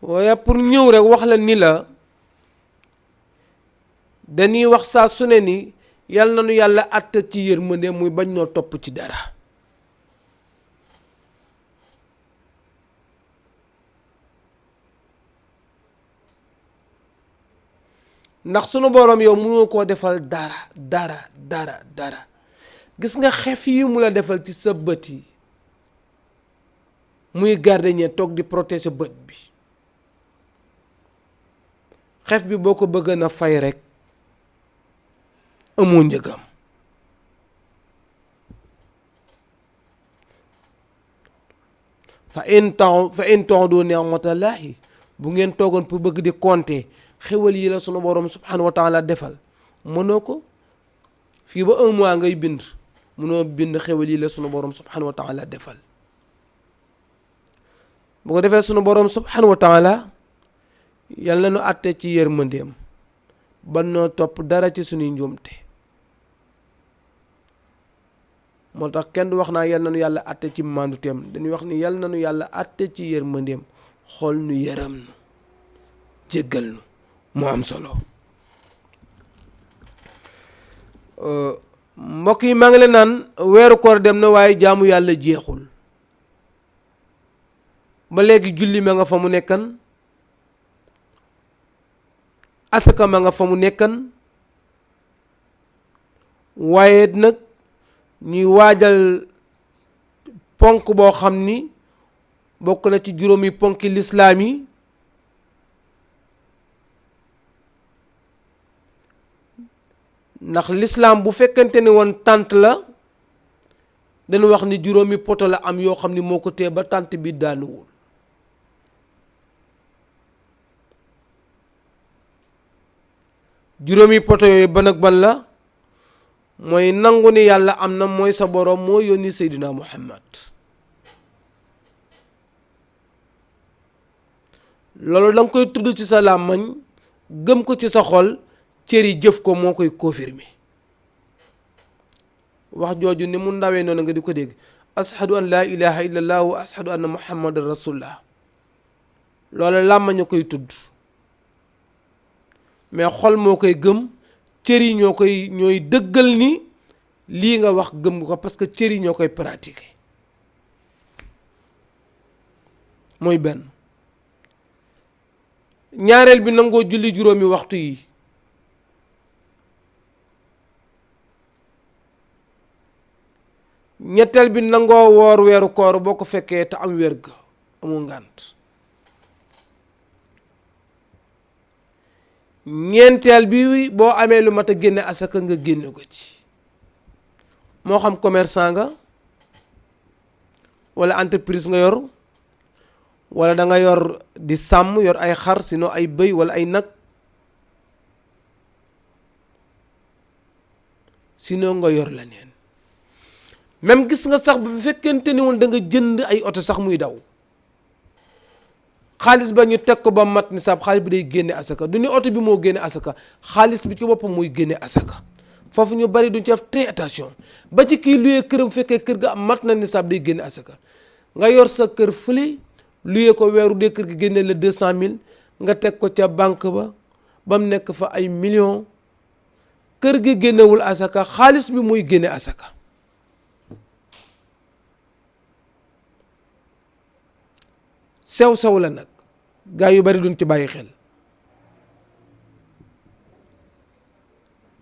waaye pour ñëw rek wax la ni la dañuy wax saa su ne ni yal na nu yàlla àtte ci yërmande muy bañ noo topp ci dara ndax sunu boroom yow mënoo koo defal dara gis nga xef yi mu la defal ci sa bët yi muy gardien toog di protéger bët bi xef bi boo ko bëgg na fay rek amoo njëgam fa in ta'udu ni'matallahi bu ngeen toogoon pour bëgg di compter xewal yi la sunu borom subhanahu wa taala defal mënoo ko fii ba un mois ngay bind mënoo bind xewal yi la sunu borom subhanahu wa taala defal bu ko defee sunu borom subhanahu wa taala yal na nu àtte ci yërmandeem ba noo topp dara ci suñuy njuumte moo tax kenn du wax naa yal na nu yàlla àtte ci mànduteem dañuy wax ni yal na nu yàlla àtte ci yërmandeem xool nu yaram nu jéggal nu moo am solo mbokk yi maa ngi leen naan weeru koor dem na waaye jaamu yàlla jeexul ba léegi julli ma nga fa mu nekkan asaka ma nga fa mu nekkan waaye nag ñuy waajal ponk boo xam ni bokk na ci juróomi ponki lislaam yi ndax lislaam bu fekkente ni woon tànt la dañu wax ni juróomi poto la am yoo xam ni moo ko tee ba tànt bi daanuwul juróomi poto yooyu ban ak ban la mooy nangu ni yàlla am na mooy sa boroom moo yónni Seydina Muhammad loolu da nga koy tudd ci sa làmmañ gëm ko ci sa xol cër yi jëf ko moo koy confirmer wax jooju ni mu ndawee noonu nga di ko dégg ashadu an laa ilaha illallah wa ashadu anna muhammadan rasulullah loolu làmmañ a koy tudd mais xol moo koy gëm cër yi ñooy dëggal ni lii nga wax gëm ko parce que cër yi ñoo koy pratiquer mooy benn. ñaareel bi nangoo julli juróomi waxtu yi. ñetteel bi nangoo woor weeru koor boo ko fekkee te am wér ga amul ngànt. ñeenteel bi boo amee lu mat a génne asaka nga génne ko ci, moo xam commerçant nga wala entreprise nga yor, wala da nga yor di sàmm yor ay xar sinon ay bëy wala ay nag, sinon nga yor leneen. même gis nga sax bu fekkente ni woon da nga jënd ay oto sax muy daw, xaalis ba ñu teg ko ba mat nisaab, xaalis bi day génne asaka. du ni oto bi moo génne asaka, xaalis bi ci boppam muy génne asaka. foofu ñu bari duñ ci def très attention. ba ci kii luyee këram, fekkee kër ga mat na nisaab day génne asaka. nga yor sa kër fële luyee ko weeru dee kër gi génne la 200 000 nga teg ko ca banque ba mu nekk fa ay millions, kër gi génnewul asaka, xaalis bi muy génne asaka. sew la nag, gaa yu bari duñ ci bàyyi xel.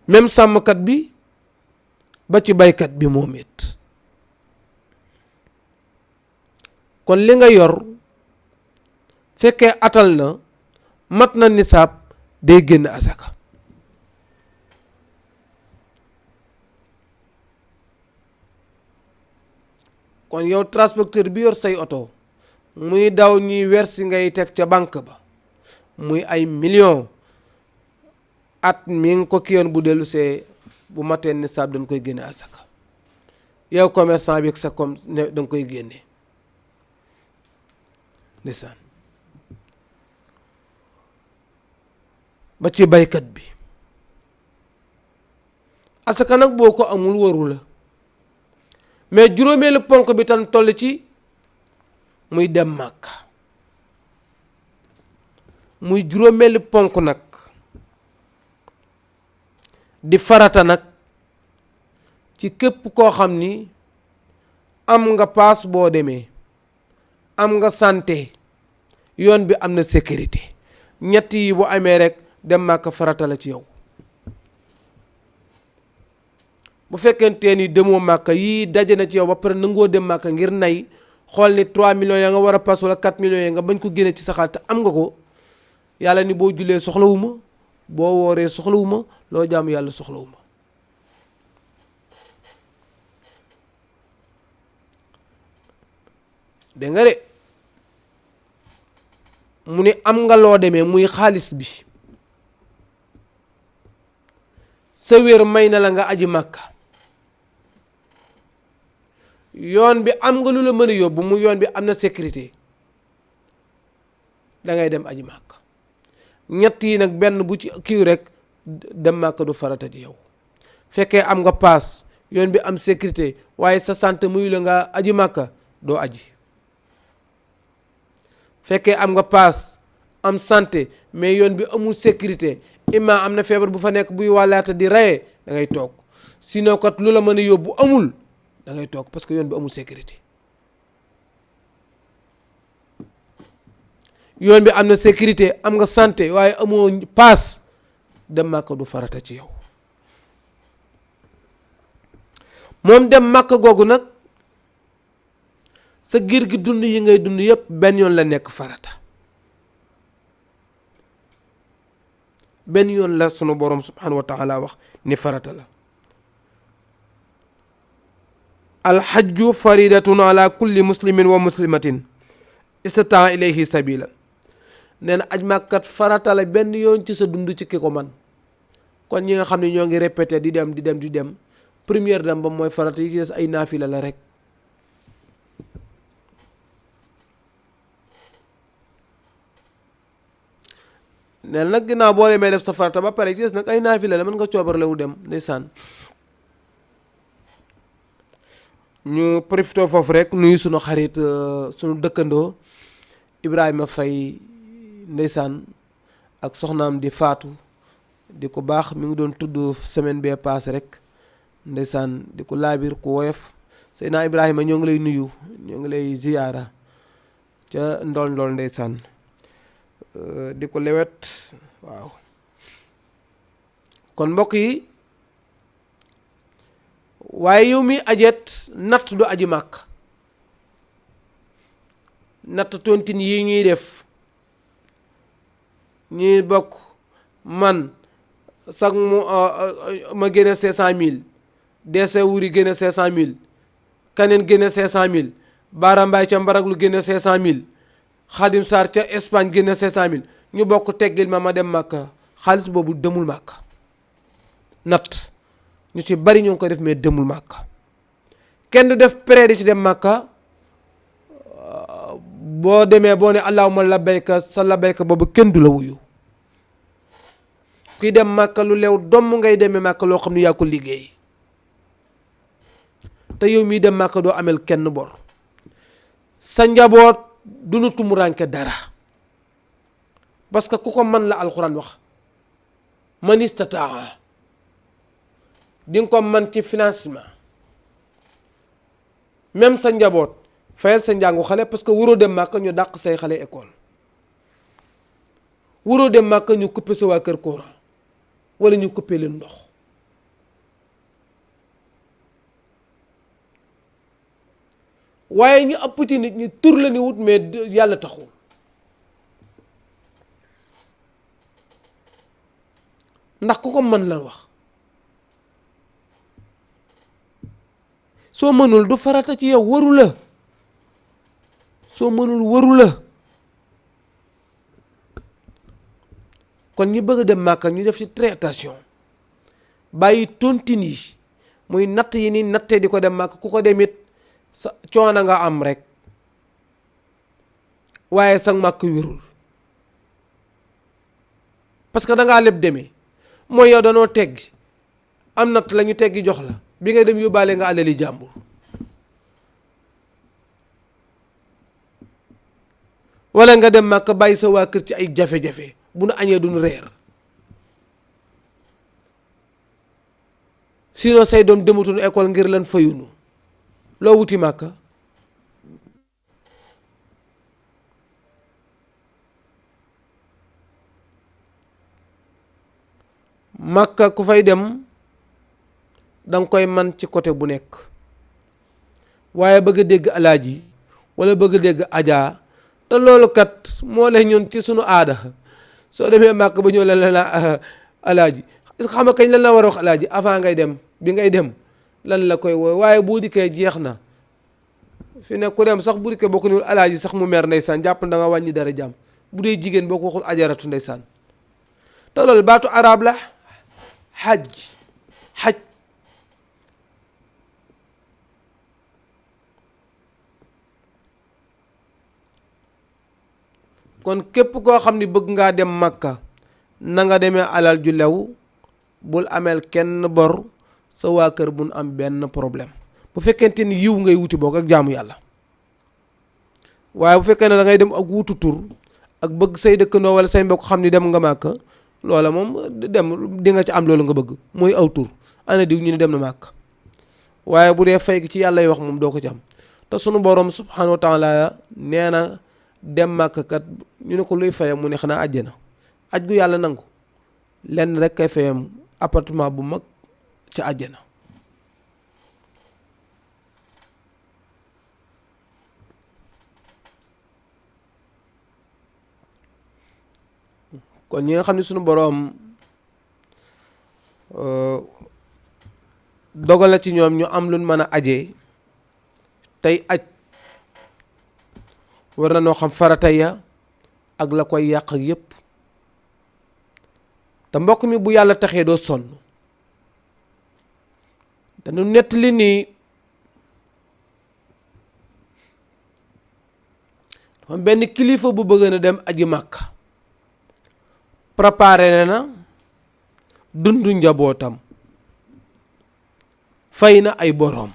même sàmmkat bi ba ci baykat bi moom it. kon li nga yor fekkee atal na mat na nisaab day génn asaka. kon yow transporteur bi yor say oto muy daw ñuy wersi ngay teg ca banque ba muy ay millions, at mi nga ko kiyoon bu dellu see bu matee nisaab dañ koy génne asaka. yow commerçant bi ak sa comme ne danga koy génne ndeysaan. ba ci baykat bi asaka nag boo ko amul waru la. mais juróomeelu ponk bi tan toll ci muy dem Màkka, muy juróomeelu ponk nag di farata nag ci képp koo xam ni am nga paas boo demee, am nga santé, yoon bi am na sécurité. ñett yi bu amee rek dem Màkka farata la ci yow. bu fekkente ni demoo Màkka yii daje na ci yow ba pare nangoo dem Màkka ngir nay xool ni 3 millions ya nga war a paas wala 4 millions ya nga bañ ko génne ci sa xaalis te am nga ko, yàlla ni boo jullee soxlawuma, boo wooree soxlawuma, loo jaamu yàlla soxlawuma. dégg nga de mu ni am nga loo demee muy xaalis bi, sa wér may na la nga aji Màkka, yoon bi am nga lu la mën a yóbbu mu yoon bi am na sécurité, da ngay dem aji Màkka. ñett yi nag benn bu ci kii rek dem Màkka du farata ci yow. fekkee am nga paas, yoon bi am sécurité, waaye sa santé muy la nga aji Màkka, doo aji. fekkee am nga paas am santé mais yoon bi amul sécurité, imma am na feebar bu fa nekk buy wàllaata di reye, da ngay toog. sinon kat lu la mën a yóbbu amul, da ngay toog parce que yoon bi amul sécurité. yoon bi am na sécurité, am nga santé waaye amoo paas, dem Màkka du farata ci yow. moom dem Màkka googu nag sa giir gi dund yi ngay dund yépp benn yoon la nekk farata. benn yoon la sunu borom subhanahu wa taala wax ni farata la. alxajju faridatun ala kulli muslimin wa muslimatin istataa ilayhi sabila. nee na aj màkkat farata la benn yoon ci sa dund ci ki ko man. kon ñi nga xam ne ñoo ngi répété di dem première dem ba mooy farata, yi ci des ay naafila la rek. nee nag ginnaaw boo demee def sa farata ba pare ci des nag ay naafila la, mën nga coobarlewu dem ndeysaan. ñu profité foofu rek nuyu sunu xarit sunu dëkkandoo Ibrahima Faye ndeysaan ak soxnaam di Faatu, di ko baax, mi ngi doon tudd semaine bee paase rek ndeysaan, di ko laabir ku woyof. Seydina Ibrahima ñoo ngi lay nuyu, ñoo ngi lay ziyaara ca ndool ndeysaan di ko lewet waaw. kon mbokk yi waaye yow mi ajet natt du aji màkk, natt tontine yi ñuy def ñuy bokk man sax mu ma génne 500000 dese wuri génne 500000 kaneen génne 500000 Baara Mbaay ca Mbaraglu génne 500000 Xaadim Sarr ca Espagne génne 500000 ñu bokk teggil ma dem màkka. xaalis boobu demul màkka. natt ñu ci bari ñoo ngi koy def mais demul màkka. kenn du def prêt di ci dem màkka boo demee boo ne allahumma labbayka sa labbayka boobu kenn du la wuyu. kuy dem màkka lu leew domm ngay demee màkka loo xam ne yaa ko liggéey te yow mii dem màkka doo amel kenn bor. sa njaboot du nu tumuraanke dara parce que ku ko mën la alxuraan wax man istataa di nga ko man ci financement. même sa njaboot fayal sa njàngu xale parce que waroo dem màkka ñu dàq say xale école, waroo dem màkka ñu coupé sa waa kër courant wala ñu coupé leen ndox. waaye ñu ëpp ci nit ñi tur la ni wut mais yàlla taxul. ndax ku ko mën la wax soo mënul du farata ci yow, waru la. soo mënul waru la. kon ñi bëgg a dem màkka ñu def ci très attention bàyyi tontine yi muy natt yi ni nattee di ko dem màkka. ku ko dem it sa coono nga am rek waaye sax màkk wérul parce que da ngaa lépp demee mooy yow danoo teggi am natt la ñu teggi jox la bi nga dem yóbbaale nga alali jàmbur. wala nga dem màkk bàyyi sa waa kër ci ay jafe-jafe bu nu añee duñu reer sinon say doom dematuñu école ngir lan fayunu loo wuti màkka. màkka ku fay dem danga koy man ci côté bu nekk waaye bëgg a dégg alaaji wala bëgg a dégg ajaa te loolu kat moo lay ñun ci sunu aada soo demee màkk ba ñëw la alaaji est-ce que xam nga kañ lan la war a wax alaaji avant ngay dem bi ngay dem lan la koy wooy waaye bu dikkee jeex na fi ne ku dem sax bu dikkee boo ko niwul alaaji sax mu mer ndeysaan jàpp da nga wàññi dara jàmm bu dee jigéen boo ko waxul ajaratu ndeysaan te loolu baatu arab la xaj kon képp koo xam ni bëgg ngaa dem Makka na nga demee alal ju lew bul ameel kenn bor sa waa kër bu nu am benn problème bu fekkente ni yiw ngay wuti boog ak jaamu yàlla waaye bu fekkee ne da ngay dem ak wutu tur ak bëgg say dëkkandoo wala say mbokk xam ni dem nga Makka loola moom dem di nga ci am loolu nga bëgg mooy aw tur ana diw ñu ne dem na Makka waaye bu dee fay gi ci yàlla yi wax moom doo ko ci am te sunu borom subhanahu wa taala nee na dem Makka kat ñu ne ko luy fayam mu ne xanaa àjjana aj gu yàlla nangu lenn rek kay fayam appartement bu mag ca àjjana kon ñi nga xam ne sunu boroom dogal na ci ñoom ñu am luñ mën a ajee tey aj war na noo xam farata ya ak la koy yàq ak yépp te mbokk mi bu yàlla taxee doo sonn dañu nettali ni dafa benn kilifa bu bëgg na dem aji Màkka préparé na dundu njabootam fay na ay boroom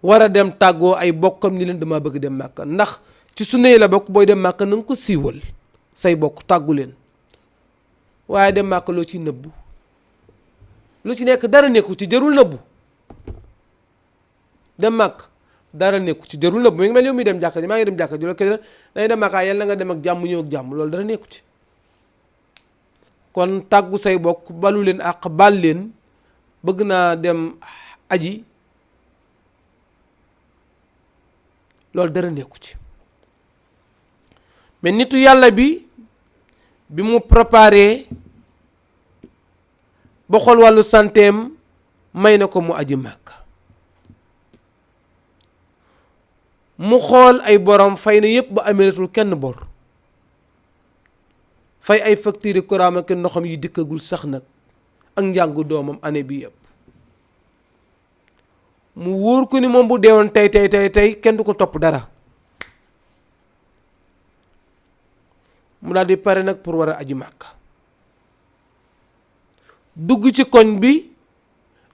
war a dem tàggoo ay bokkam ni leen dama bëgg dem Màkka ndax ci sunna yi la bokk booy dem Màkka na nga ko siiwal say bokk tàggu leen waaye dem Màkka loo ci nëbbu lu ci nekk dara nekku ci jarul nëbbu dem Màkka dara nekku ci jarul la bu ngi mel yow mi dem jàkka ji maa ngi dem jàkka ji loolu kenn dañuy dem Makka yàlla na nga dem ak jàmm ñëw ak jàmm loolu dara nekku ci. kon tàggu say bokk balu leen ak bal leen bëgg naa dem aji loolu dara nekku ci. mais nitu yàlla bi mu préparé ba xool wàllu santeem may na ko mu aji Makka mu xool ay borom fay na yépp ba ameetul kenn bor fay ay facture courant ak ndoxam yi dikkagul sax nag ak njàngu doomam année bi yépp mu wóor ko ni moom bu deewoon tey kenn du ko topp dara mu daal di pare nag pour war a aji Makka dugg ci koñ bi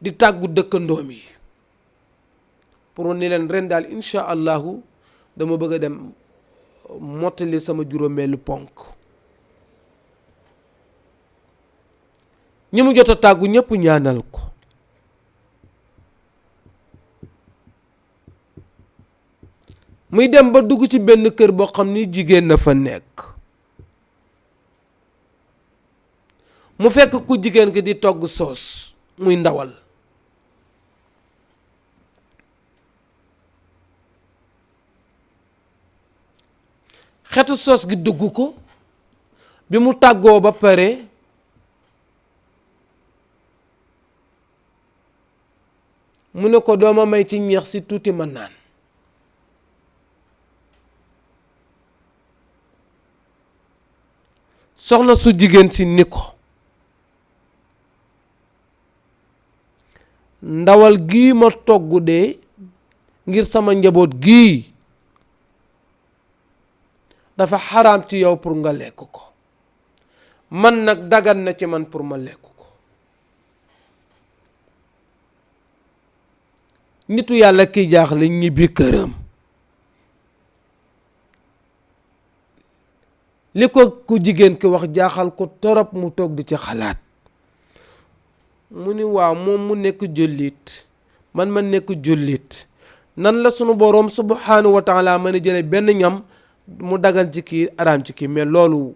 di tàggu dëkkandoom yi pour ni leen ren daal insha allahu dama bëgg a dem mottali sama juróomeelu ponk ñi mu jot a tàggu ñépp ñaanal ko muy dem ba dugg ci benn kër boo xam ni jigéen na fa nekk mu fekk ku jigéen ki di togg soos muy ndawal xetu soos gi dugg ko bi mu tàggoo ba pare mu ne ko dooma may ci ñeex si tuuti ma naan soxna su jigéen si ni ko ndawal gii ma togg de ngir sama njaboot gii dafa xaraam ci yow pour nga lekk ko man nag dagan na ci man pour ma lekk ko nitu yàlla kiy jaaxle ñibbi këram li ko ku jigéen ki wax jaaxal ko torop mu toog di ci xalaat mu ni waaw moom mu nekk jullit man ma nekk jullit nan la sunu boroom subhanahu wa taala mën a jële benn ñam mu dagan ci kii araam ci kii mais loolu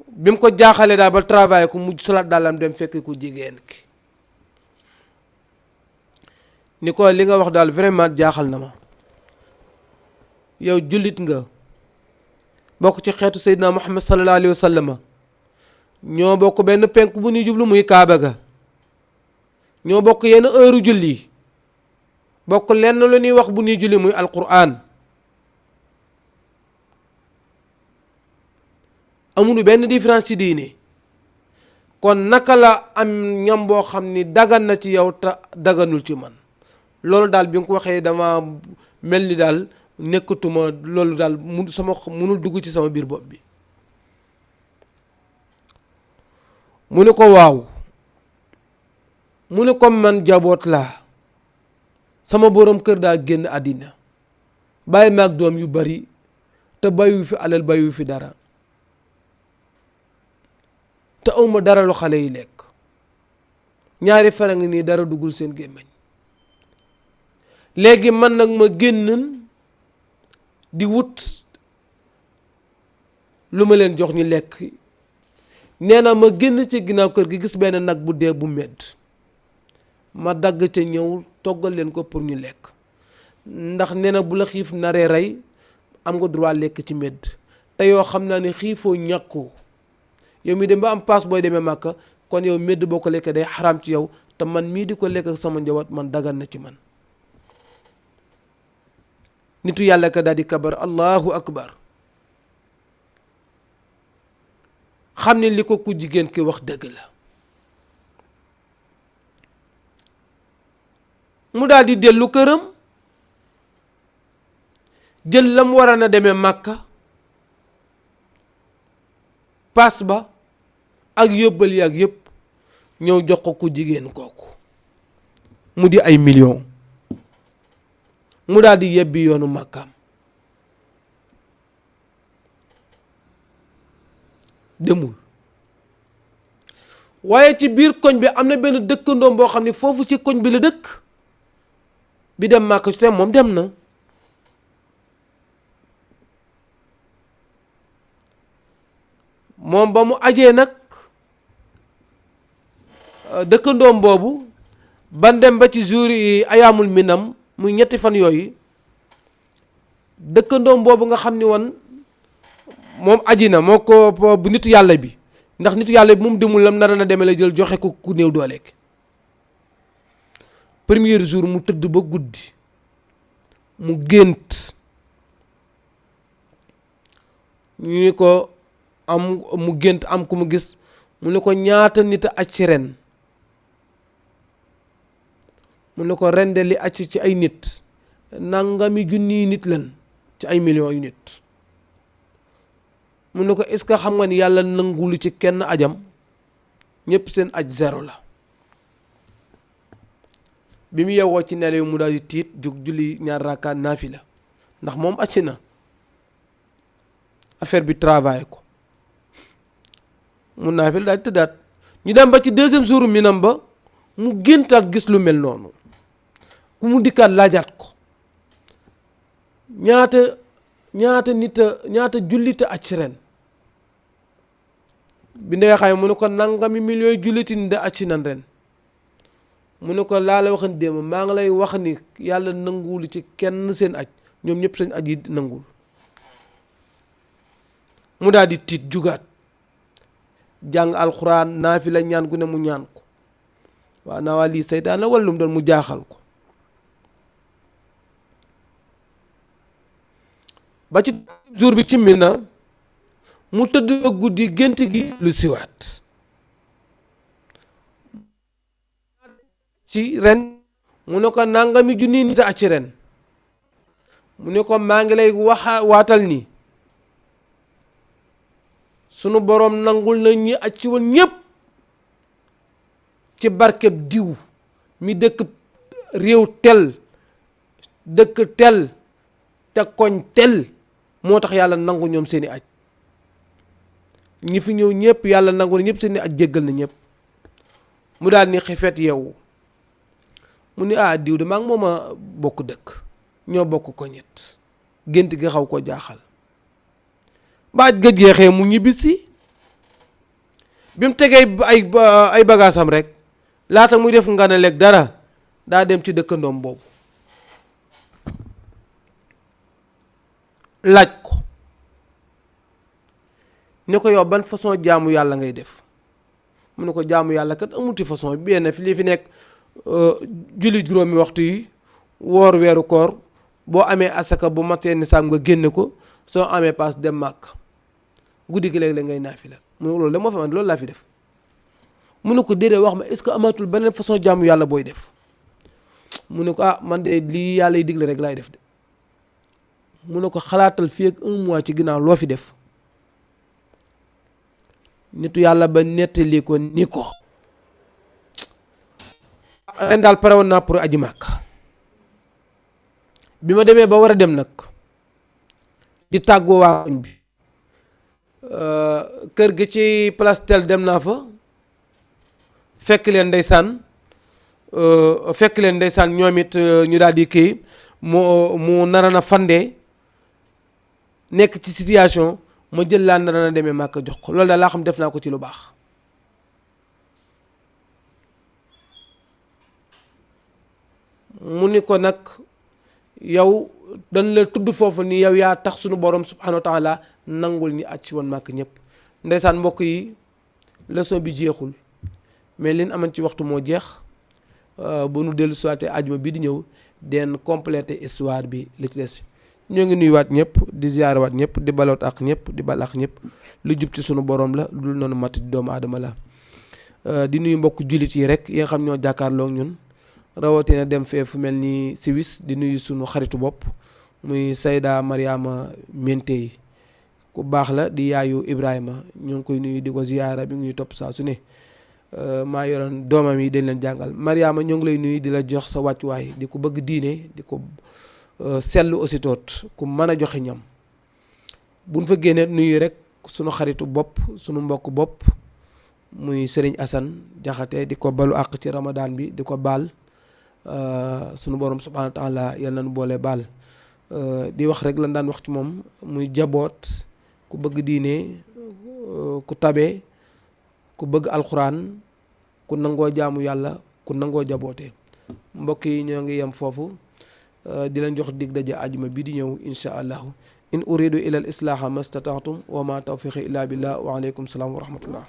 bi mu ko jaaxalee daal ba travail ko mu solaat daalam dem fekk ku jigéen ki ni ko li nga wax daal vraiment jaaxal na ma yow jullit nga bokk ci xeetu Seydina Muhammad sallallahu alayhi wa sallam ñoo bokk benn penk bu ñuy jublu muy Kaaba ga ñoo bokk yenn heure julli bokk lenn lu ñuy wax bu ñuy julli muy alquran amuñu benn différence ci diine kon naka la am ñam boo xam ni dagan na ci yow te daganul ci man loolu daal bi nga ko waxee dama mel ni daal nekkatuma loolu daal munul dugg ci sama biir bopp bi mu ne ko waaw mu ne ko man jaboot laa sama boroom kër daa génn àddina bàyyi maag doom yu bari te bàyyiwu fi alal bàyyiwu fi dara te awma dara lu xale yi lekk ñaari fan a ngi nii dara duggul seen gémmiñ léegi man nag ma génn di wut lu ma leen jox ñu lekk nee na ma génn ci ginnaaw kër gi gis benn nag bu dee bu medd ma dagg ca ñëw toggal leen ko pour ñu lekk ndax nee na bu la xiif naree rey am nga droit lekk ci medd te yoo xam naa ne xiifoo ñàkkoo yow mi dem ba am paas booy demee Màkka kon yow medd boo ko lekkee day xaraam ci yow te man mii di ko lekk ak sama njaboot man dagan na ci man nitu yàlla ka daal di kabar allahu akbar xam ne li ko ku jigéen ki wax dëgg la mu daal di dellu këram jël lam war a na demee Màkka paas ba ak yóbbal yi ak yëpp ñëw jox ko ku jigéen kooku mu di ay millions mu daal di yebbi yoonu Màkkaam demul waaye ci biir koñ bi am na benn dëkkandoom boo xam ne foofu ci koñ bi la dëkk bi dem Màkka te moom dem na. moom ba mu ajee nag dëkkandoom boobu ban dem ba ci jour yi ayaamul minam muy ñetti fan yooyu dëkkandoom boobu nga xam ni woon moom aji na moo ko bu nitu yàlla bi, ndax nitu yàlla bi moom demul lam nar na demee la jël joxe ko ku néew dooleeg. premier jour mu tëdd ba guddi mu gént ñu ni ko mu gént am ku mu gis mu ne ko ñaata nit a acc ren mu ne ko ren de li acc ci ay nit nangami junniy nit lan ci ay millions yu nit. mu ne ko est-ce que xam nga ni yàlla nangulu ci kenn ajam, ñëpp seen aj zéro la. bi mu yewwoo ci nelaw mu daal di tiit jóg julli ñaar rakkaat naafila ndax moom acc na affaire bi travaillé ko mu naafila daal di tëddaat. ñu dem ba ci deuxième jour minam ba mu géntaat gis lu mel noonu ku mu dikkaat laajaat ko ñaata jullita acc ren bi ndee xay mu ne ko nangami millions julliti ni da acc nan ren. mu ne ko laa la waxan démb maa ngi lay wax ni yàlla nanguwul ci kenn seen aj, ñoom ñëpp seen aj yi nanguwul. mu daal di tiit jugaat jàng alxuraan naafila ñaan gu ne mu ñaan ko waaw naa waa lii seytaan la wallum doon mu jaaxal ko ba ci jour bi ci Mina mu tëdd guddi gént gi lu siwaat ci ren mu ne ko nangami junni nit a ci ren mu ne ko maa ngi lay waatal ni sunu boroom nangul na ñi aj ci woon ñépp ci barkeb diw mi dëkk réew tel dëkk tel te koñ tel moo tax yàlla nangu ñoom seeni aj. ñi fi ñëw ñëpp yàlla nangu na ñëpp seeni aj jéggal na ñëpp. mu daal ni xifet yeewu mu ni diw de maa ngi moom a bokk dëkk ñoo bokk ko ñett gént gi xaw ko jaaxal baaj ga jeexee mu ñibbisi bi mu tegee ay bagaasam rek laata muy def nga ne lekk dara daa dem ci dëkkandoom boobu laaj ko ne ko yow ban façon jaamu yàlla ngay def mu ne ko jaamu yàlla kat amuti façon benn fi lii fi nekk julli juróomi waxtu yi woor weeru koor boo amee asaka bu matee nisaab nga génne ko soo amee paas dem màkk guddi gi léeg-léeg ngay naafila mu ne ko loolu de moo fi am loolu laa fi def mu ne ko déedéet wax ma est-ce que amatul beneen façon jaamu yàlla booy def mu ne ko man de lii yàlla yi digle rek laay def de mu ne ko xalaatal fii ak 1 mois ci ginnaaw loo fi def nitu yàlla ba nettali ko ni ko ren daal pare woon naa pour aji màkk bi ma demee ba war a dem nag di tàggoo waa koñ bi kër gi ci place tel dem naa fa fekk leen ndeysaan ñoom it ñu daal di kii mu nara na fandee nekk ci situation ma jël laa nara na demee màkk jox ko loolu daal laa xam def naa ko ci lu baax mu ni ko nag yow dañ la tudd foofu ni yow yaa tax sunu borom subhanahu wa taala nangul ñi aj ci woon màkk ñëpp ndeysaan mbokk yi leçon bi jeexul mais liñ amoon ci waxtu moo jeex bu nu dellu soité ajuma bi di ñëw den complété histoire bi li ci des ñoo ngi nuyuwaat ñëpp di ziyaarawaat ñëpp di baloot ak ñëpp di bal ak ñëpp lu jub ci sunu borom la lu dul noonu mat di doomu aadama la di nuyu mbokk jullit yi rek yi nga xam ñoo jàkkaarloo ak ñun rawatina dem fee fu mel ni Suisse di nuyu sunu xaritu bopp muy Sayda Mariama Mente yi ku baax la di yaayu Ibrahima ñoo ngi koy nuyu di ko ziyaara bi ngi topp saa su ne maa yoroon doomam yi dañ leen jàngal Mariama ñoo ngi lay nuyu di la jox sa wàccuwaay di ko bëgg diine di ko sellu aussi toot ku mën a joxe ñam buñ fa génnee nuyu rek sunu xaritu bopp sunu mbokk bopp muy Serigne Assane Jaxate di ko balu àq ci Ramadan bi di ko baal sunu borom subhanahu wa taala yal nañu boole baal. Di wax rek lan daan wax ci moom muy jaboot ku bëgg diine, ku tabe, ku bëgg alxuraan, ku nangoo jaamu yàlla, ku nangoo jaboote. mbokk yi ñoo ngi yem foofu di leen jox dig daje àjjuma bi di ñëw insha allahu. in uridu ila al islaaha mastata'tum wa ma tawfiqi illa billah wa alaykum salaam wa rahmatullah.